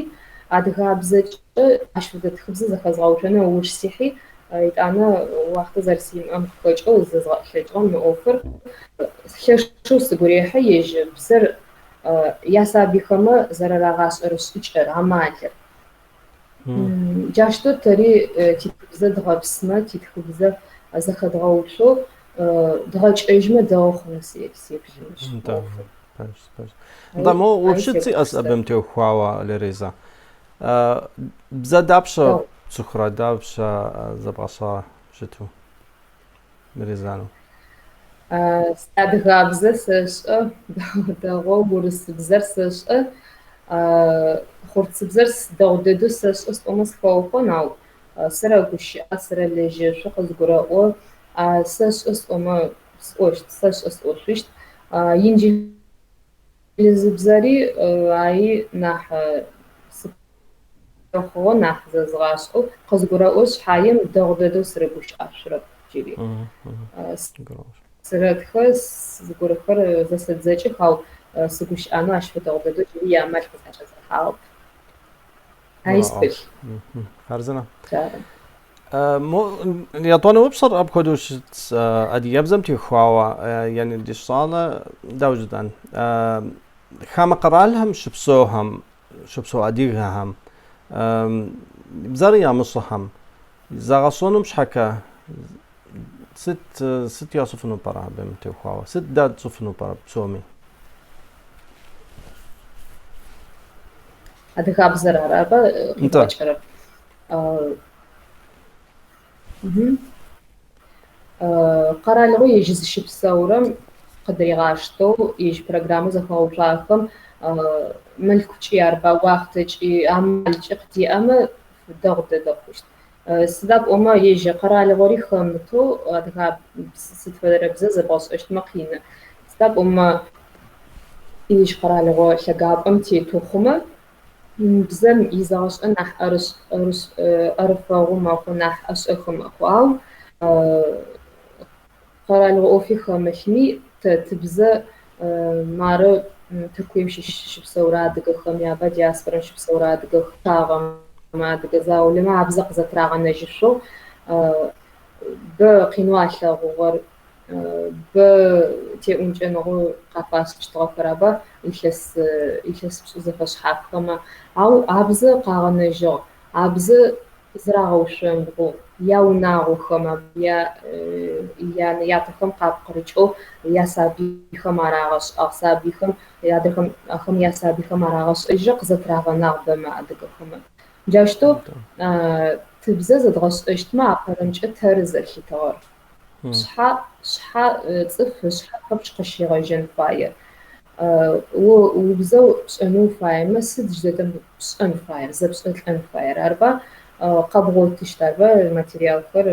адыгабзэкӏэ ащ фэдэ тхыбзэ зэхэзгъэуцонэу ыуж сихьи, етӏанэ уахътэ зэрэсимыӏэм къыхэкӏэу зэзгъэӏылъэкӏыгъэ мы ӏофыр лъэшэу сыгу рехьы, ежь бзэр ясабыйхэмэ зэрэрагъашӏэрэ шӏыкӏэр, амалыр. Джащтэу тэри титхыбзэ дгъэпсымэ, титхыбзэ зэхэдгъэуцоу дгъэкӏэжьмэ дэгъу хъунэу сеплъы мыщ ӏофыр. Нтӏэ, мо упщӏитӏ сиӏэщ абым теухуауэ, Лариза. Бзэ дапщэ пцӏыхурэ, дапщэ зэбгъэшӏа щыту Мырезану? Адыгабзэ сэшӏэ, дэгъоу урысыбзэр сэшӏэ, хъурцыбзэр дэгъу дэдэу сэшӏэ сӏомэ сыхэукъон, ау сырэгущыӏэ, сырэлэжьэшъу, къызгурэӏо. Сэшӏэ сӏомэ сӏощт, сэшӏэ сӏошъущт. Инджылызыбзэри аи нахь сыхъугъэ, нахь зэзгъашӏэу къызгурэӏо шъхьаем дэгъу дэдэу сырэгущыӏэшъурэп джыри. Сырэтхэ, зыгорэхэр зэсэдзэкӏых, ау сыгущыӏэнэу ащ фэдэ дэгъу дэдэу джыри иамал къызӏэкӏэзгъэхьагъэп. Аи сыпылъ. Хъарзынэ. Мо етӏуанэ упщӏэр апхуэдэу щыт адыгэбзэм теухуауэ, яни ди щӏалэ дауэ жытӏэн? Хамэ къэралхэм щыпсэухэм, щыпсэу адыгэхэм, бзэр ямыщӏэхэм зэгъэщӏэным щхьэкӏэ сыт сыт ящӏыфыну пӏэрэ абым теухуауэ? Сыт дэ тщӏыфыну пӏэрэ псоми? Адыгабзэр араба Нтӏэ. къибгъэкӏырэр? Къэралыгъо ежь зыщыпсэурэм къыдыригъаштэу, ежь программэу зэхэгъэуцуагъэхэм мылъкукӏи арба, уахътэкӏи, амалкӏи къытиӏэмэ дэгъу дэдэ хъущт. Сыда пӏомэ ежь къэралыгъори хэмытэу адыга сыд фэдэрэ бзэ зэбгъэшӏэщтмэ къины. Сыда пӏомэ ежь къэралыгъо лъэгапӏэм тетэу хъумэ, бзэм изэгъэшӏэн нахь ӏэрыфэгъу мэхъу, нахь ӏэшӏэхы мэхъу. Ау къэралыгъо ӏофи хэмылъми тэ тыбзэ мары Тыркуем щыпсэурэ адыгэхэм яба диаспорэм щыпсэурэ адыгэхэм адыгэ заулэмэ абзэ къызэтырагъэнэжьышъоу бэ къинэу алъэгъугъэр, бэ теӏункӏэныгъэу къафашӏыщтыгъэхэр аба илъэс илъэс пшӏы зэфэшъхьафхэмэ. Ау абзэ къагъэнэжьыгъ, абзэ зырагъэушъомбгъугъ, яунагъохэм, янэ-ятэхэм къапкъырыкӏэу ясабыйхэм арагъэшӏагъ, сабыйхэм адрэхэм ахэм ясабыйхэм арагъэшӏэжьрэ къызэтырагъэнагъ бэмэ адыгэхэмэ. Джащтэу тыбзэ зэдгъэшӏэщтмэ апэрэмкӏэ тэры зэлъытыгъэр. Шъхьа шъхьа цӏыф ышъхьэ пэпчъ къыщегъэжьэн фае. О убзэу пшӏэнэу уфаемэ сыд джыдэдэм пшӏэн фаер, зэпшӏэлӏэн фаер арба къэбгъотыщт арба материалхэр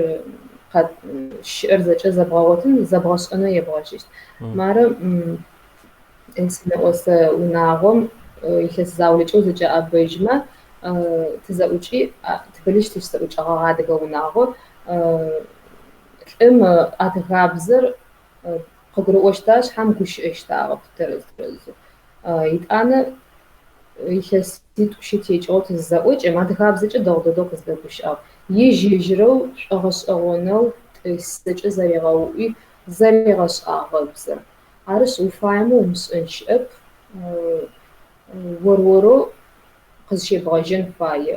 щыӏэр зэкӏэ зэбгъэгъотын, зэбгъэшӏэнэу ебгъэжьыщт. Мары синэӏосэ унагъом Илъэс заулэкӏэ узэкӏэӏэбэжьмэ тызэӏукӏи, Тбылыщ тыщызэӏукӏэгъэгъэ адыгэ унагъо лӏым адыгабзэр къыгурыӏощтыгъэ, шъхьам гущыӏэщтагъэп тэрэз-тэрэзэу. Итӏанэ илъэситӏу-щы текӏыгъэу тызызэӏокӏэм, адыгабзэкӏэ дэгъу дэдэу къыздэгущыӏагъ. Ежь-ежьырэу шӏогъэшӏэгъонэу тӏысэкӏэ зэригъэуӏуи, зэригъэшӏагъэ бзэр. Арышъ, уфаемэ умышӏэн щыӏэп, ор-орэу къызщебгъэжьэн фае,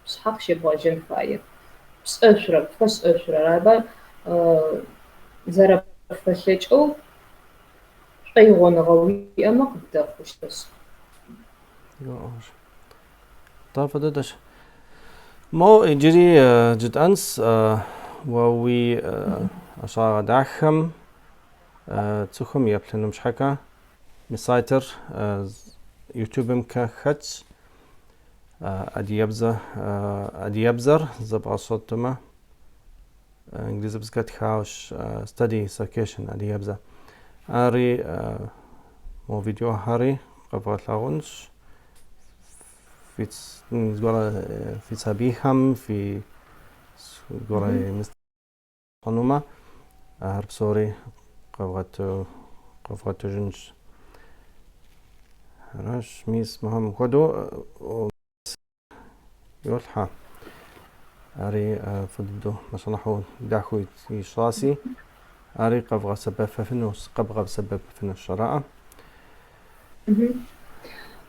пшъхьэ къыщебгъэжьэн фае. Пшӏэшъурэр, пфэшӏэшъурэр, арба зэрэпфэлъэкӏэу шӏоигъоныгъэ уиӏэмэ къыбдэхъущтэшъ. Атӏэ, фӏы дыдэщ. Мо иджыри жытӏэнс уэ уи ӏэщӏагъэ дахэм цӏыхум еплъыным щхьэкӏэ мы сайтыр Ютубымкӏэ хэтщ. Адыгэбзэ адыгэбзэр зэбгъэщӏэтымэ, инглызыбзэкӏэ тхауэ Study Circassian адыгэбзэ. Ари мо видеохэри къэвгъэлъэгъунщ. Фи зыгуэрэ фи сабийхэм, фи зыгуэрэ хъунумэ, ар псори къэвгъуэтыжынщ. Аращ, мис мыхэм хуэдэу йолъхьэ. Ари фӏы дыдэу, машаллахьу дахэу ищӏаси, ари къэвгъэсэбэпыфынущ, къэбгъэсэбэпыфынущ, араӏэ.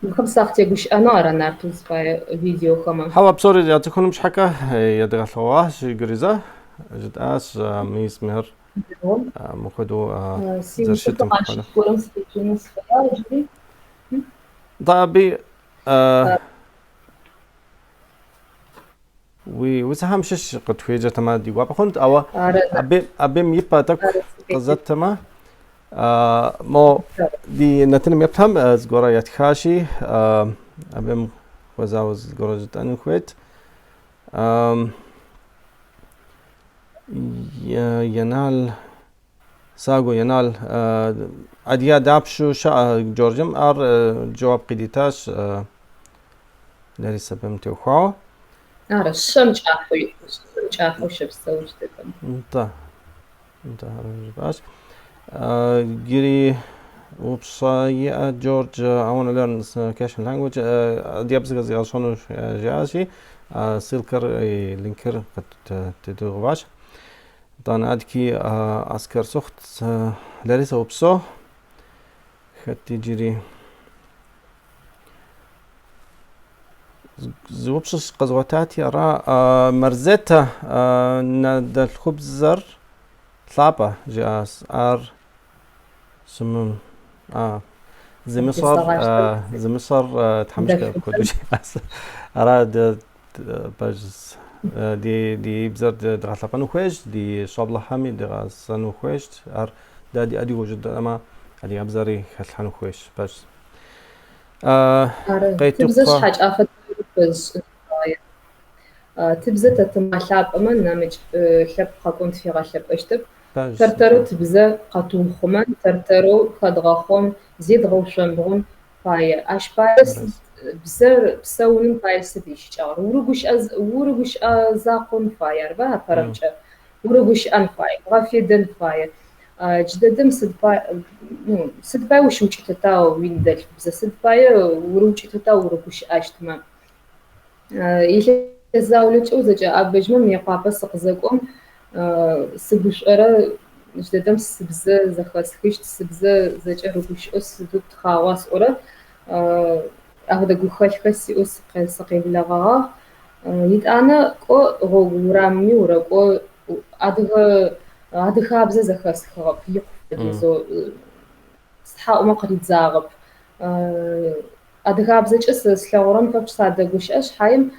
Мыхэм сакъытегущыӏэнэу ара нарт узыфае видеохэмэ? Хьэуэ, псори яцӏыхуным щхьэкӏэ едгъэлъэгъуащ иджыри зэ, жытӏащ мис мыхэр мыхуэдэу Сиусэхэм зэрыщытым ащыщ хуэдэу. горэм сыкъеджэнэу сыфэягъ иджыри. Нтӏэ, абы Уи усэхэм щыщ къытхуеджэтэмэ, ди гуапэ хъунт, ауэ Ары. абым и пӏэ тӏэкӏу Ары, сыкъеджэ. къызэтэмэ, мо ди нэтыным еплъхэм зыгуэрэ ятхащи, абым хуэзауэ зыгуэрэ жытӏэну хуейт. Енал, Саго Енал, адыгэ дапщэу щыӏэ Джорджием, ар жэуап къыдитащ Ларисэ абым теухуауэ. Ары, шъэм кӏахьэу, шъэм кӏахьэу щэпсэущтыхэм. Нтӏэ, нтӏэ, ар жыпӏащ. Иджыри упщӏэ иӏэ, Джордж, I wanna learn Circassian language, адыгэбзэхэр зигъэщӏэну жиӏащи, ссылкэр, линкыр къыттедгъэуващ. Итӏанэ адэкӏи Аскэр Сохът, Ларисэ упсэу, хэт иджыри Зы упщӏэ къэзгъуэтати, ара Марзетэ анэдэлъхубзэр лъапӏэ жиӏащ. Ар зымыщӏэр зымыщӏэр тхьэмыщкӏэ апхуэдэу жиӏащ. Ара дэ пэж ди ди бзэр дгъэлъэпӏэну хуейщ, ди щӏэблэхэми дгъэсэну хуейщ. Ар дэ ди адыгэу жытӏэмэ, адыгэбзэри хэлъхьэну хуейщ, пэжщ. Ары, тыбзэ Къетыкъуэ. шъхьэкӏафэ фэзышӏын фае. Тыбзэ тэ тымыгъэлъапӏэмэ, нэмыкӏ лъэпкъ къэкӏон тфигъэлъэпӏэщтэп. Пэжщ. Тэр-тэрэу тыбзэ къэтыухъумэн, тэр-тэрэу хэдгъэхъон, зедгъэушъомбгъун фае. Ащ пае сыд бзэр псэуным пае сыд ищыкӏагъэр? Урыгущыӏэ урыгущыӏэ закъон фае, арыба апэрэмкӏэ? Урыгущыӏэн фае, бгъэфедэн фае. Джыдэдэм сыд пае, ну, сыд пае ущыукӏытэта уиныдэлъфыбзэ, сыд пае урыукӏытэта урыгущыӏэщтмэ? Илъэс заулэкӏэ узэкӏэӏэбэжьмэ Мыекъуапэ сыкъызэкӏом сыгушӏорэ джыдэдэм сыбзэ зэхэсхыщт, сыбзэ зэкӏэ рыгущыӏэу сыдэу тхъагъуа сӏорэ апхуэдэ гухэлъхэр сиӏэу сыкъеблэгъэгъагъ. Итӏанэ кӏо гъогу урамми урэкӏо адыгэ адыгабзэ зэхэсхыгъэп, икъу фэдизэу стхьаӏумэ къыридзагъэп. Адыгабзэкӏэ сэ слъэгъурэм пэпчъ садэгущыӏэ шъхьаем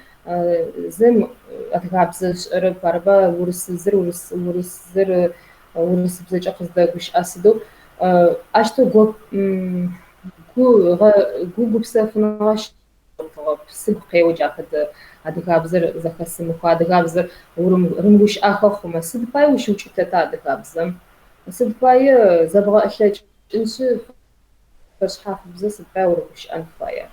зым адыгабзэ ышӏэрэп, арыба урысыбзэр урысыбзэр урысыбзэкӏэ къыздэгущыӏэ сыдэу ащтэу гу гу гупсэфыныгъэ щыгъотыгъэп. Сыгу къео джа фэдэ адыгабзэр зэхэсымыхэу, адыгабзэр рымыгущыӏахэ хъумэ, сыд пае ущыукӏытэта адыгабзэм? Сыд пае зэбгъэӏылъэкӏыншъы фэшъхьафыбзэ сыд пае урыгущыӏэн фая?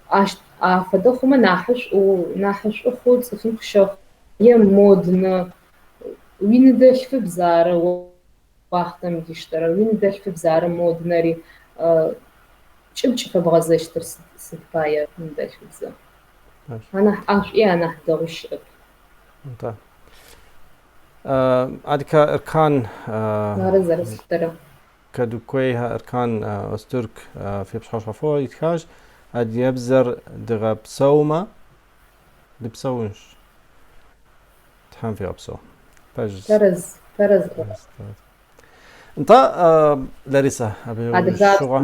Ащ афэдэ хъумэ нахьышӏу, нахьышӏу хъу цӏыфым къыщэхъу. Е моднэ уиныдэлъфыбз ары уахътэм диштэрэр, уиныдэлъфыбз ары моднэри. Кӏыб кӏыфэбгъэзэщтыр сыд пае ныдэлъфыбзэ? Анахь ӏэшӏуи анахь дэгъуи щыӏэп. Нтӏэ. Адыгэ Эркан Ары зэрэслъытэрэр. Кадыкуейхэ Эркан Озтюрк фи пщыхьэщхьэфо итхащ, Адыгэбзэр дгъэпсэумэ, дыпсэунщ. Тхьэм фигъэпсэу. Пэжщ. Тэрэз, тэрэз. Нтӏэ, Ларисэ, абы щыгъуэ.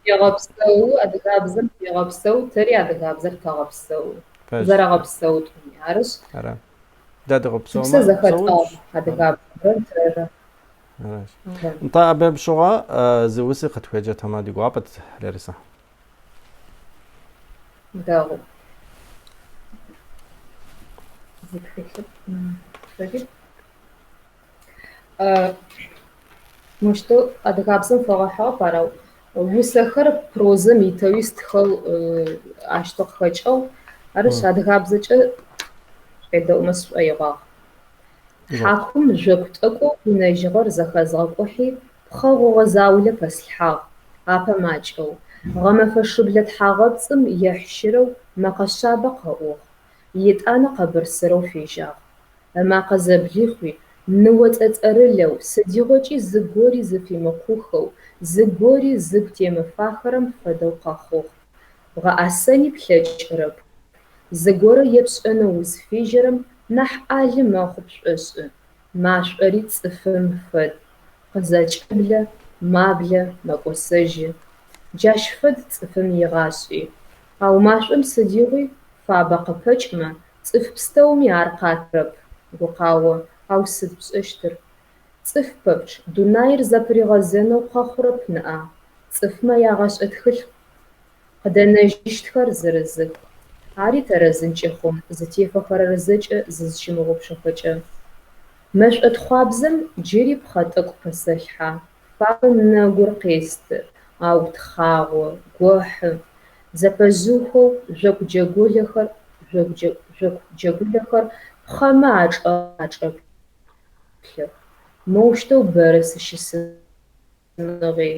Адыгабзэм тегъэпсэу, адыгабзэм тегъэпсэу, тэри адыгабзэр тэгъэпсэу. Пэжщ. Зэрэгъэпсэу тӏуми. Арышъ, Ара. Дэ дгъэпсэумэ, тыпсэ зэхэтӏыгъ псэунщ. адыгабзэмрэ тэрэ. Аращ. Нтӏэ, абы щыгъуэ зы уси къытхуеджэтэмэ ди гуапэт, Ларисэ. Дэгъу. Зы тхылъыр. Мощтэу адыгабзэм фэгъэхьыгъэп, ар ау усэхэр прозэм итэуи стхэу ащтэу къыхэкӏыгъ. Арышъ, адыгабзэкӏэ къедэӏумэ сшӏоигъуагъ. Хьакум жъоку тӏэкӏоу къинэжьыгъэр зэхэзгъэкӏухьи, пхъэ гъугъэ заулэ пэслъхьагъ, апэ макӏэу. Гъэмэфэ шыблэ тхьагъэпцӏым ехьщырэу мэкъэ шъабэ къэӏугъ, етӏанэ къэбырсырэу фежьагъ. Ымакъэ зэблихъуи, ныо цӏэцӏэрылэу, сыдигъокӏи зыгори зыфимыкъухэу, зыгори зыгу темыфахэрэм фэдэу къэхъугъ. Бгъэӏэсэни плъэкӏырэп. Зыгорэ епшӏэнэу узфежьэрэм нахь ӏэлы мэхъу пшӏошӏы. Машӏори цӏыфым фэд. Къызэкӏэблэ, маблэ, мэкӏосэжьы. Джащ фэд цӏыфым игъашӏи. Ау машӏом сыдигъуи фабэ къыпэкӏмэ, цӏыф пстэуми ар къатырэп, гукъао, ау сыд пшӏэщтыр? Цӏыф пэпчъ дунаир зэпыригъэзэнэу къэхъурэп ныӏа? Цӏыфмэ ягъэшӏэ тхылъ къыдэнэжьыщтхэр зырызых. Ари тэрэзынкӏи хъун, зытефэхэрэр зэкӏэ зызщымыгъупшэхэкӏэ. Мэшӏо тхъуабзэм джыри пхъэ тӏэкӏу пэсэлъхьэ, фабэм нэгур къесты, ау тхъагъо, гохьы. Зэпэжъыухэу жъоку джэгулэхэр пхъэмэ ачӏэплъых. Моущтэу бэрэ сыщысыныгъи,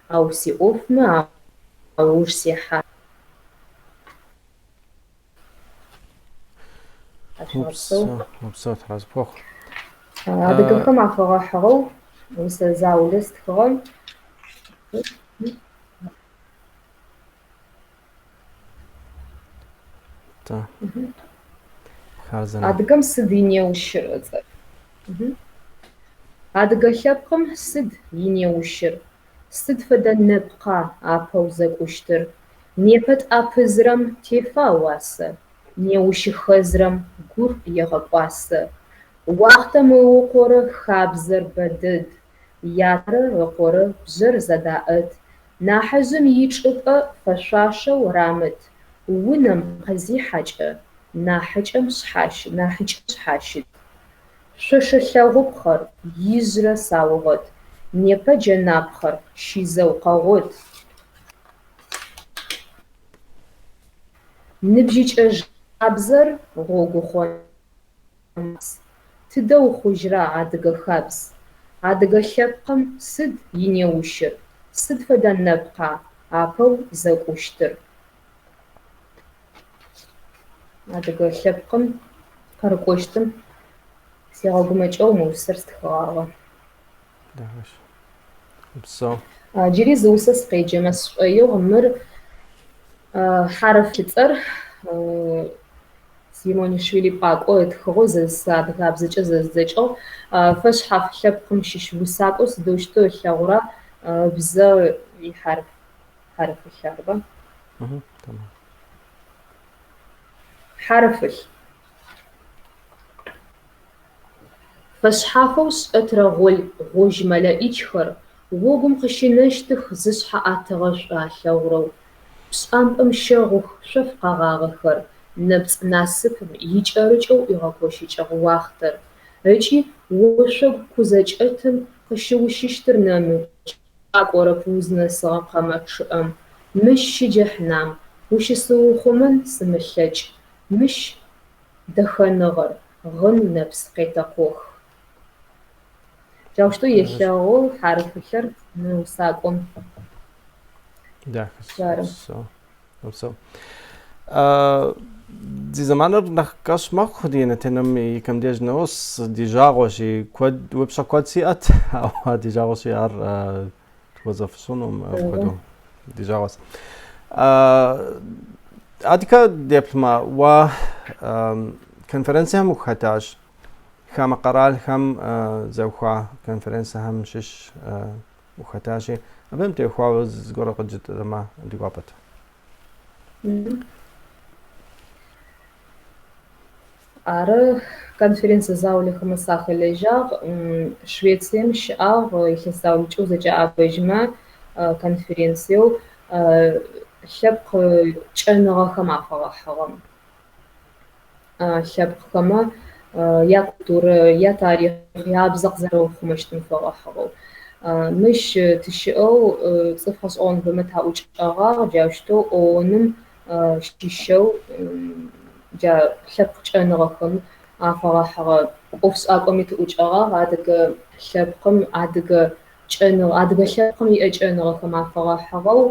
ау сиӏофмэ ауж сехьэ. Упсэу, Тхьэ зыпхуэхъу. Адыгэхэм афэгъэхьыгъэу усэ заулэ стхыгъэ. Адыгэм сыд инеущыр ыцӏэр? Адыгэ лъэпкъым сыд инеущыр? Сыд фэдэ нэпкъа апэу зэкӏущтыр? Непэ тӏапызрэм тефа уасэ? Неущы хэзрэм гур егъэкӏуасэ. Уахътэм ыукъорэ хабзэр бэдэд. Ятэрэ ыкъорэ бжъэр зэдаӏэт. Нахьыжъым ичӏыпӏэ фэшъуашэу рамыт. Унэм къызихьэкӏэ нахьыкӏэм шъхьащыт. Шъошэ лъэгъупхъэр ижъырэ саугъэт. Непэ джэнапхъэр щизэу къэгъот. Ныбжьыкӏэ жабзэр гъогу хъонапс. Тыдэ ухъужьра адыгэ хабз? Адыгэ лъэпкъым сыд инеущыр? Сыд фэдэ нэпкъа апэу зэкӏущтыр? Адыгэ лъэпкъым къырыкӏощтым сигъэгумэкӏэу мы усэр стхыгъагъэ. Упсэу. Джыри зы усэ сыкъеджэмэ сшӏоигъу. Мыр хьарыфылъыцӏэр Симонишвили Пӏакӏо ытхыгъэу адыгабзэкӏэ зэздзэкӏыгъ. Фэшъхьаф лъэпкъым щыщ усакӏо сыдэущтэу ылъэгъура ыбзэ ихьарыф хьарыфылъ арыба? Хьарыфылъ. Фэшъхьафэу сшӏэтырэ гъожь мэлэӏичхэр огум къыщынэщтых зышъхьэ ӏэтыгъэ шӏу алъэгъурэу. Пшӏампӏэм щэгъух шъоф къэгъагъэхэр, нэпцӏ насыпым икӏэрыкӏэу ӏуигъэкощыкӏыгъ уахътэр. Ыкӏи ошъогу кузэкӏэтым къыщыущыщтыр нэмыкӏ. Къакӏорэп узнэсыгъэ къэмэ чъыӏэм, Мыщ щыджэхьнам, ущысыухъумэн сымылъэкӏ, Мыщ дэхэныгъэр, гъын нэпс къетэкъох. Джаущтэу елъэгъу хьарыфылъэр мы усакӏом. Дахэ. Джары. Упсэу. Ди зэманыр нэхъ кӏэщӏ мэхъу, ди нэтыным и кӏэм деж нос, ди жагъуэщи, куэд, упщӏэ куэд сиӏэт, ауэ ди жагъуэщи ар тхуэзэфӏэщӏынум апхуэдэу ди жагъуэщ. Адэкӏэ деплъмэ, уэ конференцием ухэтащ, хамэ къэралхэм зэхуа конференциехэм щыщ ухэтащи, абым теухуауэ зыгуэрэ къыджытӏэмэ ди гуапэт. Ары, конференцие заулэхэмэ сахэлэжьагъ. Швецием щыӏагъ илъэс заулэкӏэ узэкӏэӏэбэжьмэ конференциеу лъэпкъ кӏэныгъэхэм афэгъэхьыгъэм. Лъэпкъхэмэ якультурэ, ятарихъ, ябзэ къызэраухъумэщтым фэгъэхьыгъэу. Мыщ тыщыӏэу цӏыф гъэшӏэгъоныбэмэ таӏукӏэгъагъ, джаущтэу ООН-м щыщэу джа лъэпкъ кӏэныгъэхэм афэгъэхьыгъэ ӏофшӏакӏоми тыӏукӏэгъагъ, адыгэ лъэпкъым, адыгэ кӏэныгъ, адыгэ лъэпкъым иӏэ кӏэныгъэхэм афэгъэхьыгъэу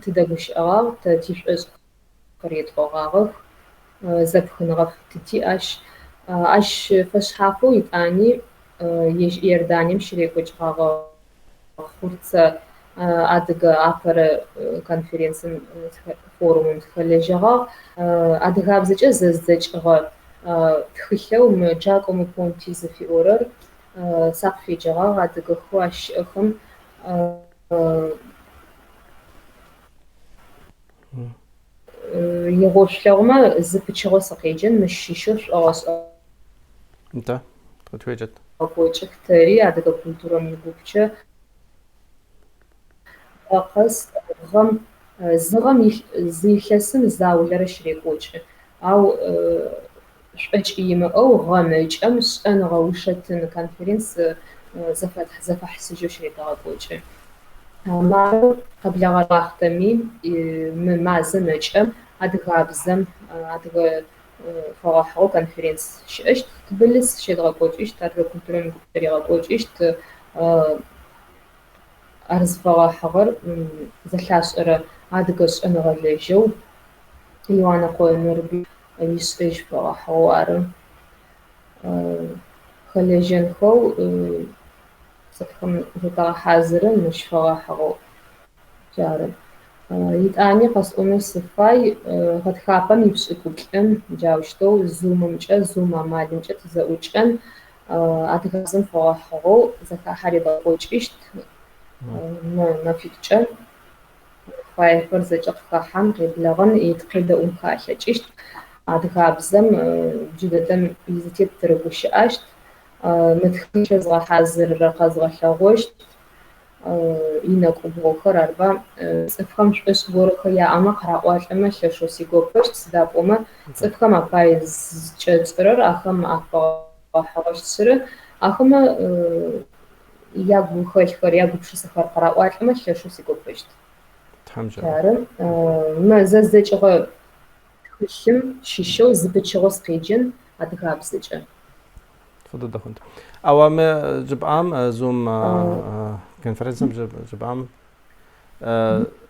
тыдэгущыӏэгъагъ, тэ тишӏошӏхэр етӏогъагъэх, зэпхыныгъэ тытиӏ ащ. Ащ фэшъхьафэу итӏани ежь Иорданием щырекӏокӏыгъагъэ Хъурцэ адыгэ апэрэ конференцием, форумым тыхэлэжьэгъагъ. Адыгабзэкӏэ зэздзэкӏыгъэ тхылъэу мы Джакомо Понти зыфиӏорэр сакъыфеджэгъагъ адыгэхэу ащ щыӏэхэм. Игъоу шъулъэгъумэ, зы пычыгъо сыкъеджэн, мыщ щыщэу шӏогъэшӏэгъон. Нтӏэ, къытхуеджэт. Къокӏых тэри адыгэ культурэм игупчэ гъэ къэс гъэм зы гъэм зы илъэсым заулэрэ щырекӏокӏы, ау шӏокӏ имыӏэу гъэм ыкӏэм шӏэныгъэ ушэтын конференц зэфэхьысыжьэу щыретэгъэкӏокӏы. Мары къэблэгъэ уахътэми мы мазэм ыкӏэм адыгабзэм адыгэ фэгъэхьыгъэу конференц щыӏэщт, Тбылыс щедгъэкӏокӏыщт, адыгэ культурэм игупчэ ригъэкӏокӏыщт. Ар зыфэгъэхьыгъэр зэлъашӏэрэ адыгэ шӏэныгъэлэжьэу Иуанэкъо Нурбый ишӏэжь фэгъэхьыгъэу ары. Хэлэжьэнхэу цӏыфхэм зэтэгъэхьазыры мыщ фэгъэхьыгъэу. Джары. Итӏани къэсӏонэу сыфай, гъэтхапэм ипшӏыкӏуплӏым джаущтэу зумымкӏэ, зум амалымкӏэ тызэӏукӏэн, адыгабзэм фэгъэхьыгъэу зэхахьэ редгъэкӏокӏыщт мы мэфитӏукӏэ. Фаехэр зэкӏэ къыхэхьан, къеблэгъэн, къедэӏунхэ алъэкӏыщт. Адыгабзэм джыдэдэм изытет тырыгущыӏэщт. Мы тхылъыр згъэхьазырырэр къэзгъэлъэгъощт. Инэкӏубгъохэр арба. Цӏыфхэм шӏошӏ горэхэр яӏэмэ, къыраӏуалӏэмэ лъэшэу сигопэщт, сыда пӏомэ цӏыфхэм апай зыкӏэтшӏырэр ахэм афэгъэхьыгъэщт. Ахэмэ ягухэлъхэр, ягупшысэхэр къыраӏуалӏэмэ лъэшэу сигопэщт. Ары. Мы зэздзэкӏыгъэ тхылъым щыщэу зы пычыгъо сыкъеджэн адыгабзэкӏэ. Фӏы дыдэ хъунт. Ауэ мы жыпӏам, Zoom конференцием жыпӏам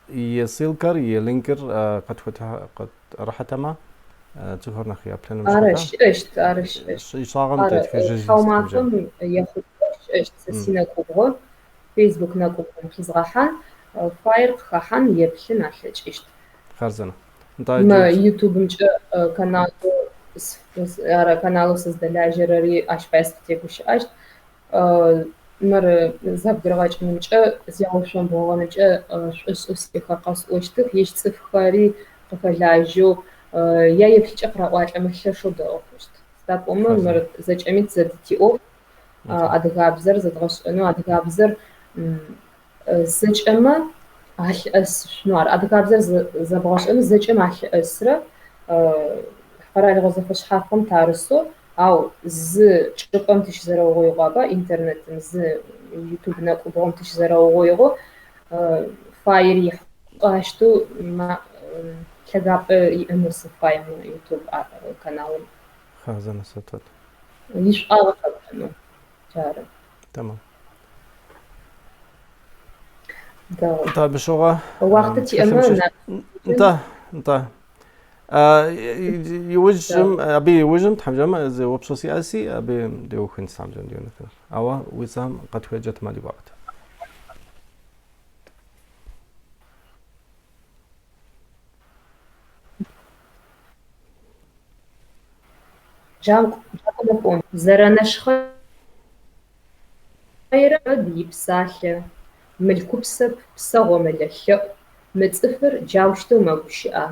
и ссылкэр, и линкыр къытӏэрыхьэтэмэ, цӏыхухэр нэхъ еплъыным Ары, щыӏэщт, ары, щыӏэщт. Ищӏагъэм Ары, тетхэжыжын. Тхьаумафэм ехъулӏэу щыӏэщт сэ синэкӏубгъо, Facebook нэкӏубгъом къизгъэхьан, фаер къыхэхьан, еплъын алъэкӏыщт. Хъарзынэ. Мы Ютубымкӏэ каналэу ары каналэу сыздэлажьэрэри ащ пае сыкъытегущыӏэщт. Мыр зэбгырыгъэкӏынымкӏэ, зегъэушъомбгъугъэнымкӏэ шӏошӏэу сиӏэхэр къэсӏощтых. Ежь цӏыфхэри къыхэлажьэу яеплъыкӏэ къыраӏуалӏэмэ лъэшэу дэгъу хъущт. Сыда пӏомэ мыр зэкӏэми тызэдытиӏоф, адыгабзэр зэдгъэшӏэнэу, адыгабзэр зэкӏэмэ алъыӏэсышъунэу ары. Адыгабзэр зэбгъэшӏэнэу зэкӏэм алъыӏэсырэ къэралыгъо зэфэшъхьафхэм тарысэу, ау зы чӏыпӏэм тыщызэрэугъоигъуаба интернетым зы Ютуб нэкӏубгъом тыщызэрэугъоигъэу фаер ихьащтэу лъэгапӏэ иӏэнэу сыфай мы Ютуб каналым. Хъарзынэ сэтыт. Ишӏуагъэ къэкӏонэу, джары. Тэмам. Дэгъу. Нтӏэ, абы щыгъуэ Уахътэ тиӏэмэ, тхылъым щыщ. Нтӏэ, нтӏэ. Иужьым, абы иужьым Тхьэм жиӏэмэ, зы упщӏэ сиӏэси, абы деухынщ Тхьэм жиӏэм деунэтынщ. Ауэ уи цӏэм къытхуеджэтмэ ди гуапэт. Зэрэнэшхъэйрэм ипсалъэ, мылъкупсэп, псэ гъомылэ лъэӏу, мы цӏыфыр джаущтэу мэгущыӏа?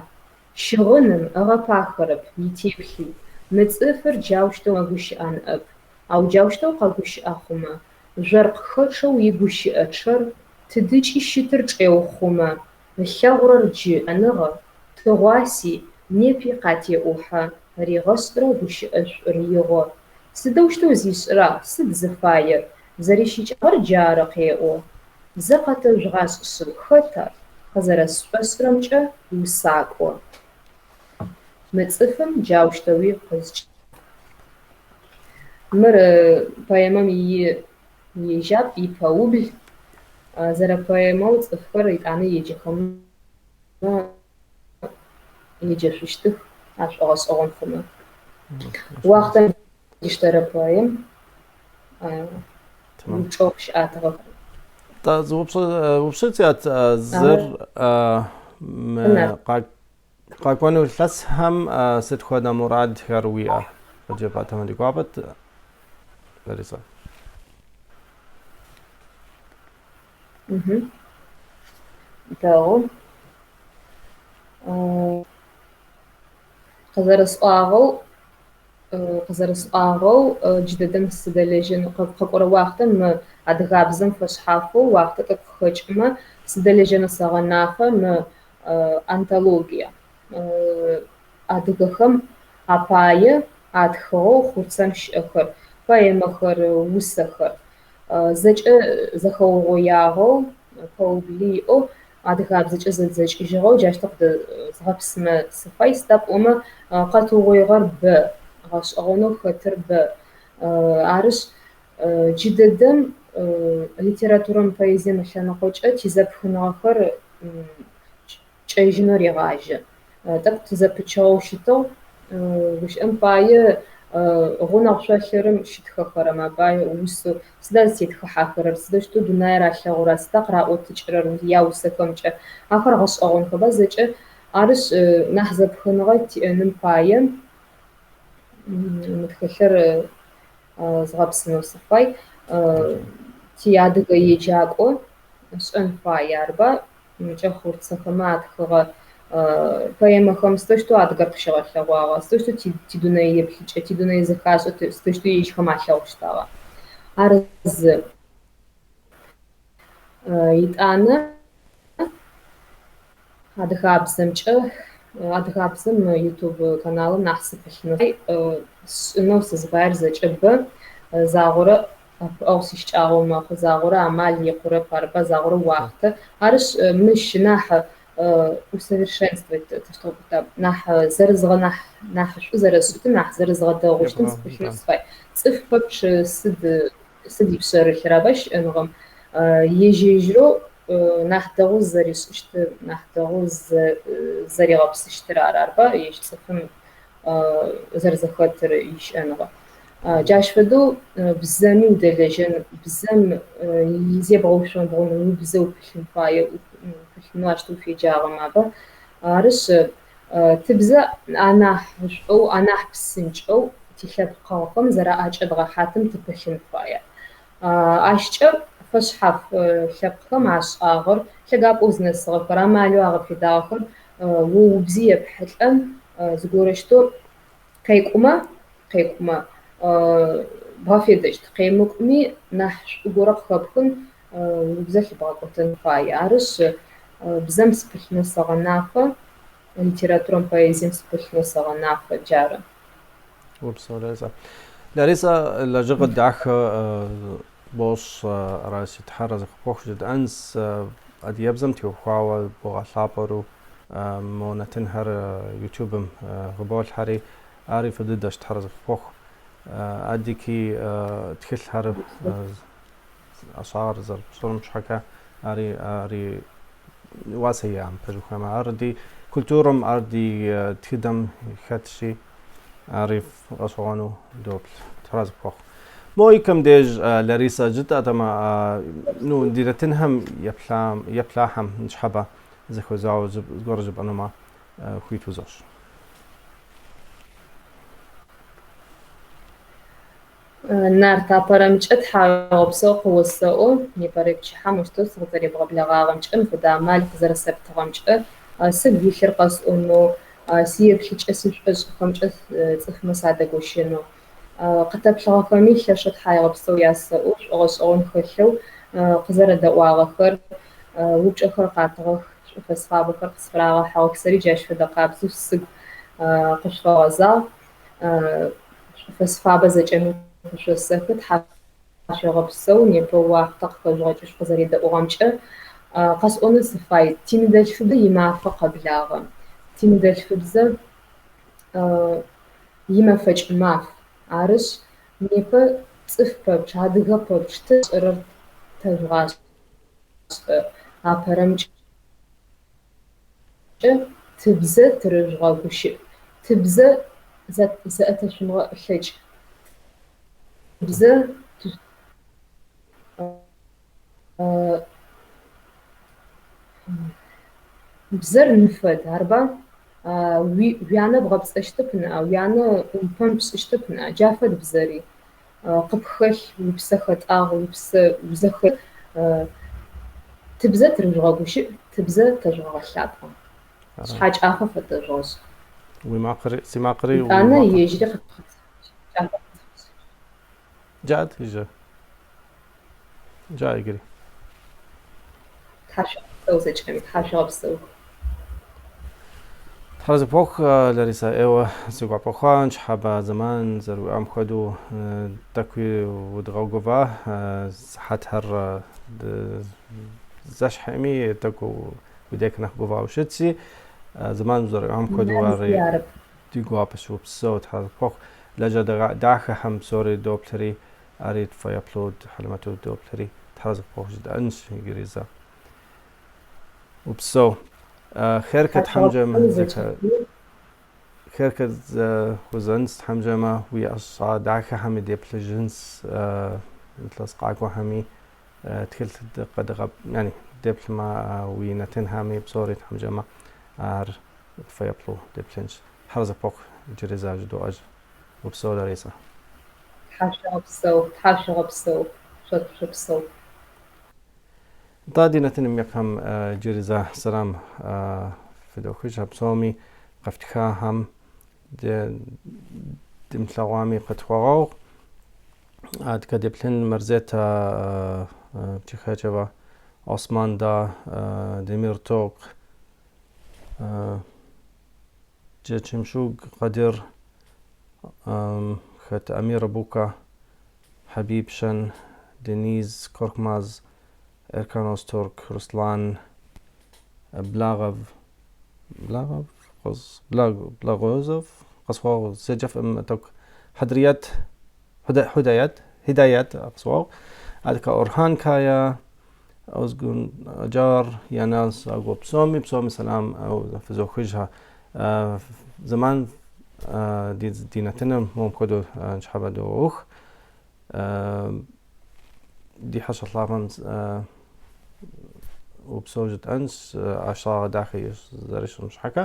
Щыгъыным ыгъэпахэрэп итеплъи, мы цӏыфыр джаущтэу мэгущыӏа ныӏэп, ау джаущтэу къэгущыӏэ хъумэ, жъоркъ хэчъэу игущыӏэ чъэр тыдыкӏи щытыр чӏеухъумэ, ылъэгъурэр джы ӏэныгъэ, тыгъуаси, непи къатеӏухьэ, ригъэшӏырэ гущыӏэшӏур игъо. Сыдэущтэу зишӏыра, сыд зыфаер? Зэрищыкӏагъэр джары къеӏо. Зэ къэтэжъугъашӏ шъыу, хэт ар? Къызэрэсшӏошӏырэмкӏэ, усакӏо. Мы цӏыфым джаущтэуи къызкӏ. Мыр поэмэм иежьапӏ, ипэубл. Зэрэпоэмэу цӏыфхэр етӏанэ еджэхэмэ еджэшъущтых, ашӏогъэшӏэгъон хъумэ. Уахътэм диштэрэ поэм упчӏэу къыщыӏатыгъэхэр. Нтӏэ, зы упщӏэ упщӏитӏ сиӏэт. Зыр мы къэкӏуэну илъэсхэм сыт хуэдэ мурадхэр уиӏэ? Къыджепӏатэмэ ди гуапэт, Ларисэ. Дэгъу. Къызэрэсӏуагъэу, къызэрэсӏуагъэу, джыдэдэм сыдэлэжьэн къэкӏорэ уахътэм мы адыгабзэм фэшъхьафэу уахътэ тӏэкӏу къыхэкӏымэ сыдэлэжьэнэу сэгъэнафэ мы антологие. Адыгэхэм апае атхыгъэу Хъурцэм щыӏэхэр, поэмэхэр, усэхэр зэкӏэ зэхэугъоягъэу, пэубли иӏэу адыгабзэкӏэ зэдзэкӏыжьыгъэу джащтэу згъэпсымэ сыфай, сыда пӏомэ къэтыугъоигъэр бэ, гъэшӏэгъонэу хэтыр бэ. Арышъ, джыдэдэм литературэм, поэзием ылъэныкъокӏэ тизэпхыныгъэхэр кӏэжьынэу регъажьэ. Тӏэкӏу тызэпычыгъэу щытыгъ. Гущыӏэм пае гъунэгъу шъолъырым щытхэхэрэм апае усэу сыда зытетхыхьахэрэр, сыдэущтэу дунаир алъэгъура, сыда къыраӏотыкӏырэр яусэхэмкӏэ. Ахэр гъэшӏэгъонхэба зэкӏэ. Арышъ, нахь зэпхыныгъэ тиӏэным пае мы тхылъыр згъэпсынэу сыфай. Тиадыгэ еджакӏо ышӏэн фае, арыба? Мыкӏэ хъурцэхэмэ атхыгъэ поэмэхэм сыдэущтэу адыгэр къыщыгъэлъэгъуагъа, сыдэущтэу тидунэе еплъыкӏэ, тидунэе зэхашӏэ сыдэущтэу ежьхэм алъэгъущтыгъа. Ар зы. Етӏанэ адыгабзэмкӏэ, адыгабзэм ютуб каналым нахь сыпылъынэу сыфай, сшӏынэу сызыфаер зэкӏэ бэ, загъорэ ӏэпыӏэгъу сищыкӏагъэу мэхъу, загъорэ амал икъурэп, арыба, загъорэ уахътэ. Арышъ, мыщ нахь усовершенствовать нахь зэрызгъэ нахь нахьышӏу зэрэсшӏытым, нахь зэрызгъэдэгъущтым сыпылъынэу сыфай. Цӏыф пэпчъ сыд сыд ипшъэрылъыр аба щыӏэныгъэм? Ежь-ежьырэу нахь дэгъоу зызэришӏыщтыр, нахь дэгъоу зэригъэпсыщтыр ары, арыба ежь цӏыфым зэрэзэхэтыр ищыӏэныгъэ. Джащ фэдэу бзэми удэлэжьэн, бзэм зебгъэушъомбгъун, убзэ упылъын фае, упылъынэу ащ уфеджагъэмэ аба. Арышъ, тыбзэ анахьышӏоу, анахь псынкӏэу тилъэпкъэгъухэм зэраӏэкӏэдгъэхьатым тыпылъын фае. Ащкӏэ фэшъхьаф лъэпкъхэм ашӏагъэр, лъэгапӏэу зынэсыгъэхэр, амалэу агъэфедагъэхэр о убзи епхьылӏэн зыгорэщтэу къекӏумэ, къекӏумэ бгъэфедэщт, къемыкӏуми нахь шӏу горэ къыхэпхын, убзэ лъыбгъэкӏотэн фае. Арышъ, бзэм сыпылъынэу сэгъэнафэ, литературэм, поэзием сыпылъынэу сэгъэнафэ, джары. Упсэу, Ларисэ. Ларисэ, лэжьыгъэ дахэ бощӏ, аращи, Тхьэр арэзы къыпхуэхъу жыдӏэнс, адыгэбзэм теухуауэ богъэлъапӏэру мо нэтынхэр Ютубым къыболъхьэри, ари фӏы дыдэщ, Тхьэр арэзы къыпхуэхъу. Адыки тхылъхэр ӏэщӏагъэр зэрыпщӏыным щхьэкӏэ ари ари уасэ иӏэм, пэжу ухуеймэ. Ар ди культурэм, ар ди тхыдэм хэтщи, ари гъэщӏэгъуэну доплъ. Тхьэр арэзы къыпхуэхъу. Мо икэм деж Ларисэ жытӏэтэмэ, ну, ди нэтынхэм еплъам, еплъахэм ныщхьэбэ зэхуэзауэ зыгуэр жыпӏэнумэ, хуит узощӏ. Нарт апэрэмкӏэ тхьауегъэпсэу къыосэӏо, непэрэ пчыхьэм мыщтэу сыкъызэребгъэблэгъагъэмкӏэ, мыфэдэ амал къызэрэсэптыгъэмкӏэ, сыгу илъыр къэсӏонэу, сиеплъыкӏэ сишӏошӏхэмкӏэ цӏыфмэ садэгощэнэу. Къытэплъыгъэхэми лъэшэу тхьауегъэпсэу ясэӏо, шӏогъэшӏэгъон хэлъэу къызэрэдэӏуагъэхэр, упчӏэхэр къатыгъэх, шӏуфэс фабэхэр къысфырагъэхьыгъэх. Сэри джащ фэдэ къабзэу сыгу къышъуфэгъэзагъ. Шӏуфэс фабэ зэкӏэми къышъосэхы, тхьашъуегъэпсэу, непэ уахътэ къыхэжъугъэкӏи шъукъызэредэӏугъэмкӏэ. Къэсӏонэу сыфай, тиныдэлъфыбзэ имафэ къэблагъэ. Тиныдэлъфыбзэ имэфэкӏ маф. Арышъ, непэ цӏыф пэпчъ, адыгэ пэпчъ тэ тшӏэрэр тэжъугъашӏэ. Апэрэмкӏэ тыбзэ тырыжъугъэгущыӏ, тыбзэ зэӏэтэшъумыгъэлъэкӏ, тыбзэ бзэр ным фэд, арба? Уянэ бгъэпцӏэщтэп ныӏа, уянэ ӏумпэм пшӏыщтэп ныӏа, джа фэд бзэри. Къыпхэлъ, упсэ хэтӏагъ, упсэ узэхэлъ. Тыбзэ тырыжъугъэгущыӏ, тыбзэ тэжъугъэгъэлъапӏэ. Шъхьэкӏафэ фэтэжъугъэшӏ. Уи макъри, си макъри уи Итӏанэ макъ. ежьри шъхьэкӏафэ къытфишӏ. Джаӏэт иджы. Джа иджыри. Тхьашъуегъэпсэу зэкӏэми, тхьашъуегъэпсэух. Тхьэр арэзы къыпхуэхъу, Ларисэ, ӏейуэ си гуапэ хъуа, ныщхьэбэ зэман зэрыуиӏам хуэдэу тӏэкӏуи удгъэгува, сыхьэтхэр зэщхьми, тӏэкӏу уи дек нэхъ гувауэ щытщи, зэман зэрыуиӏам хуэдэу ари ди гуапэщ, упсэу, Тхьэр арэзы къыпхуэхъу. Лэжьыгъэ дахэхэм псори доплъри, ари фэеплъу хьэлэмэту доплъри, Тхьэр арэзы къыпхуэхъу жытӏэнщ иджыри зэ. Упсэу. Херкэ тхьэмджэмэ херкэ зэхуэзэнс тхьэмджэмэ уи ӏэщӏагъэ дахэхэми деплъыжынс илъэс къакӏуэхэми тхылъ къэдыгъэп, яни деплъмэ уи нэтынхэми псори тхьэмджэмэ ар фэеплъу деплъынщ. Тхьэр арэзы къыпхуэхъу иджыри зэ жыдоӏэж. Упсэу, Ларисэ. Тхьашъуегъэпсэу, тхьашъуегъэпсэу, шъо шъопсэу. Нтӏэ, ди нэтыным еплъхэм иджыри зэ сэлам фыдохыж а псоми къэфтхахэм дымылъэгъуами къытхуагъэгъу. Адкэ деплъын Марзета Чихачева, Осман да, Демир Ток, Джэчымшуг Къадир, хэт Амира Бука, Хьэбиб Щэн, Дениз Коркмаз, Эркан Озтурк, Руслан Благъэв, Благъэв, Благозов, къысхуэгъу, седжэфӏым тӏэкӏу Хьэдриет, Хьудаят, Хидаят къысхуэгъу, Адкэ Орхан Кая, Озгун Аджар, Янал Агуэ псоми, псоми сэлам фызохыжхэ. Зэман ди нэтыным мом хуэдэу ныщхьэбэ доух. Ди хьэщӏэ лъапӏэм упсэу жытӏэнщ, ӏэщӏагъэ дахэ зэрищӏым щхьэкӏэ.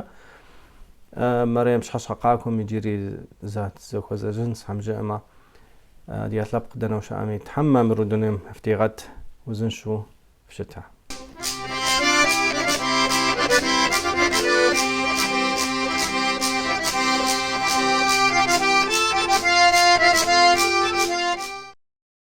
Мэрем пщыхьэщхьэ къакӏуэм иджыри зэ дызэхуэзэжынщ, Тхьэм жиӏэмэ. Адыгэ лъэпкъ дэнэ ущыӏэми, Тхьэм мамыру дунейм фытигъэт, узыншэу фыщыт.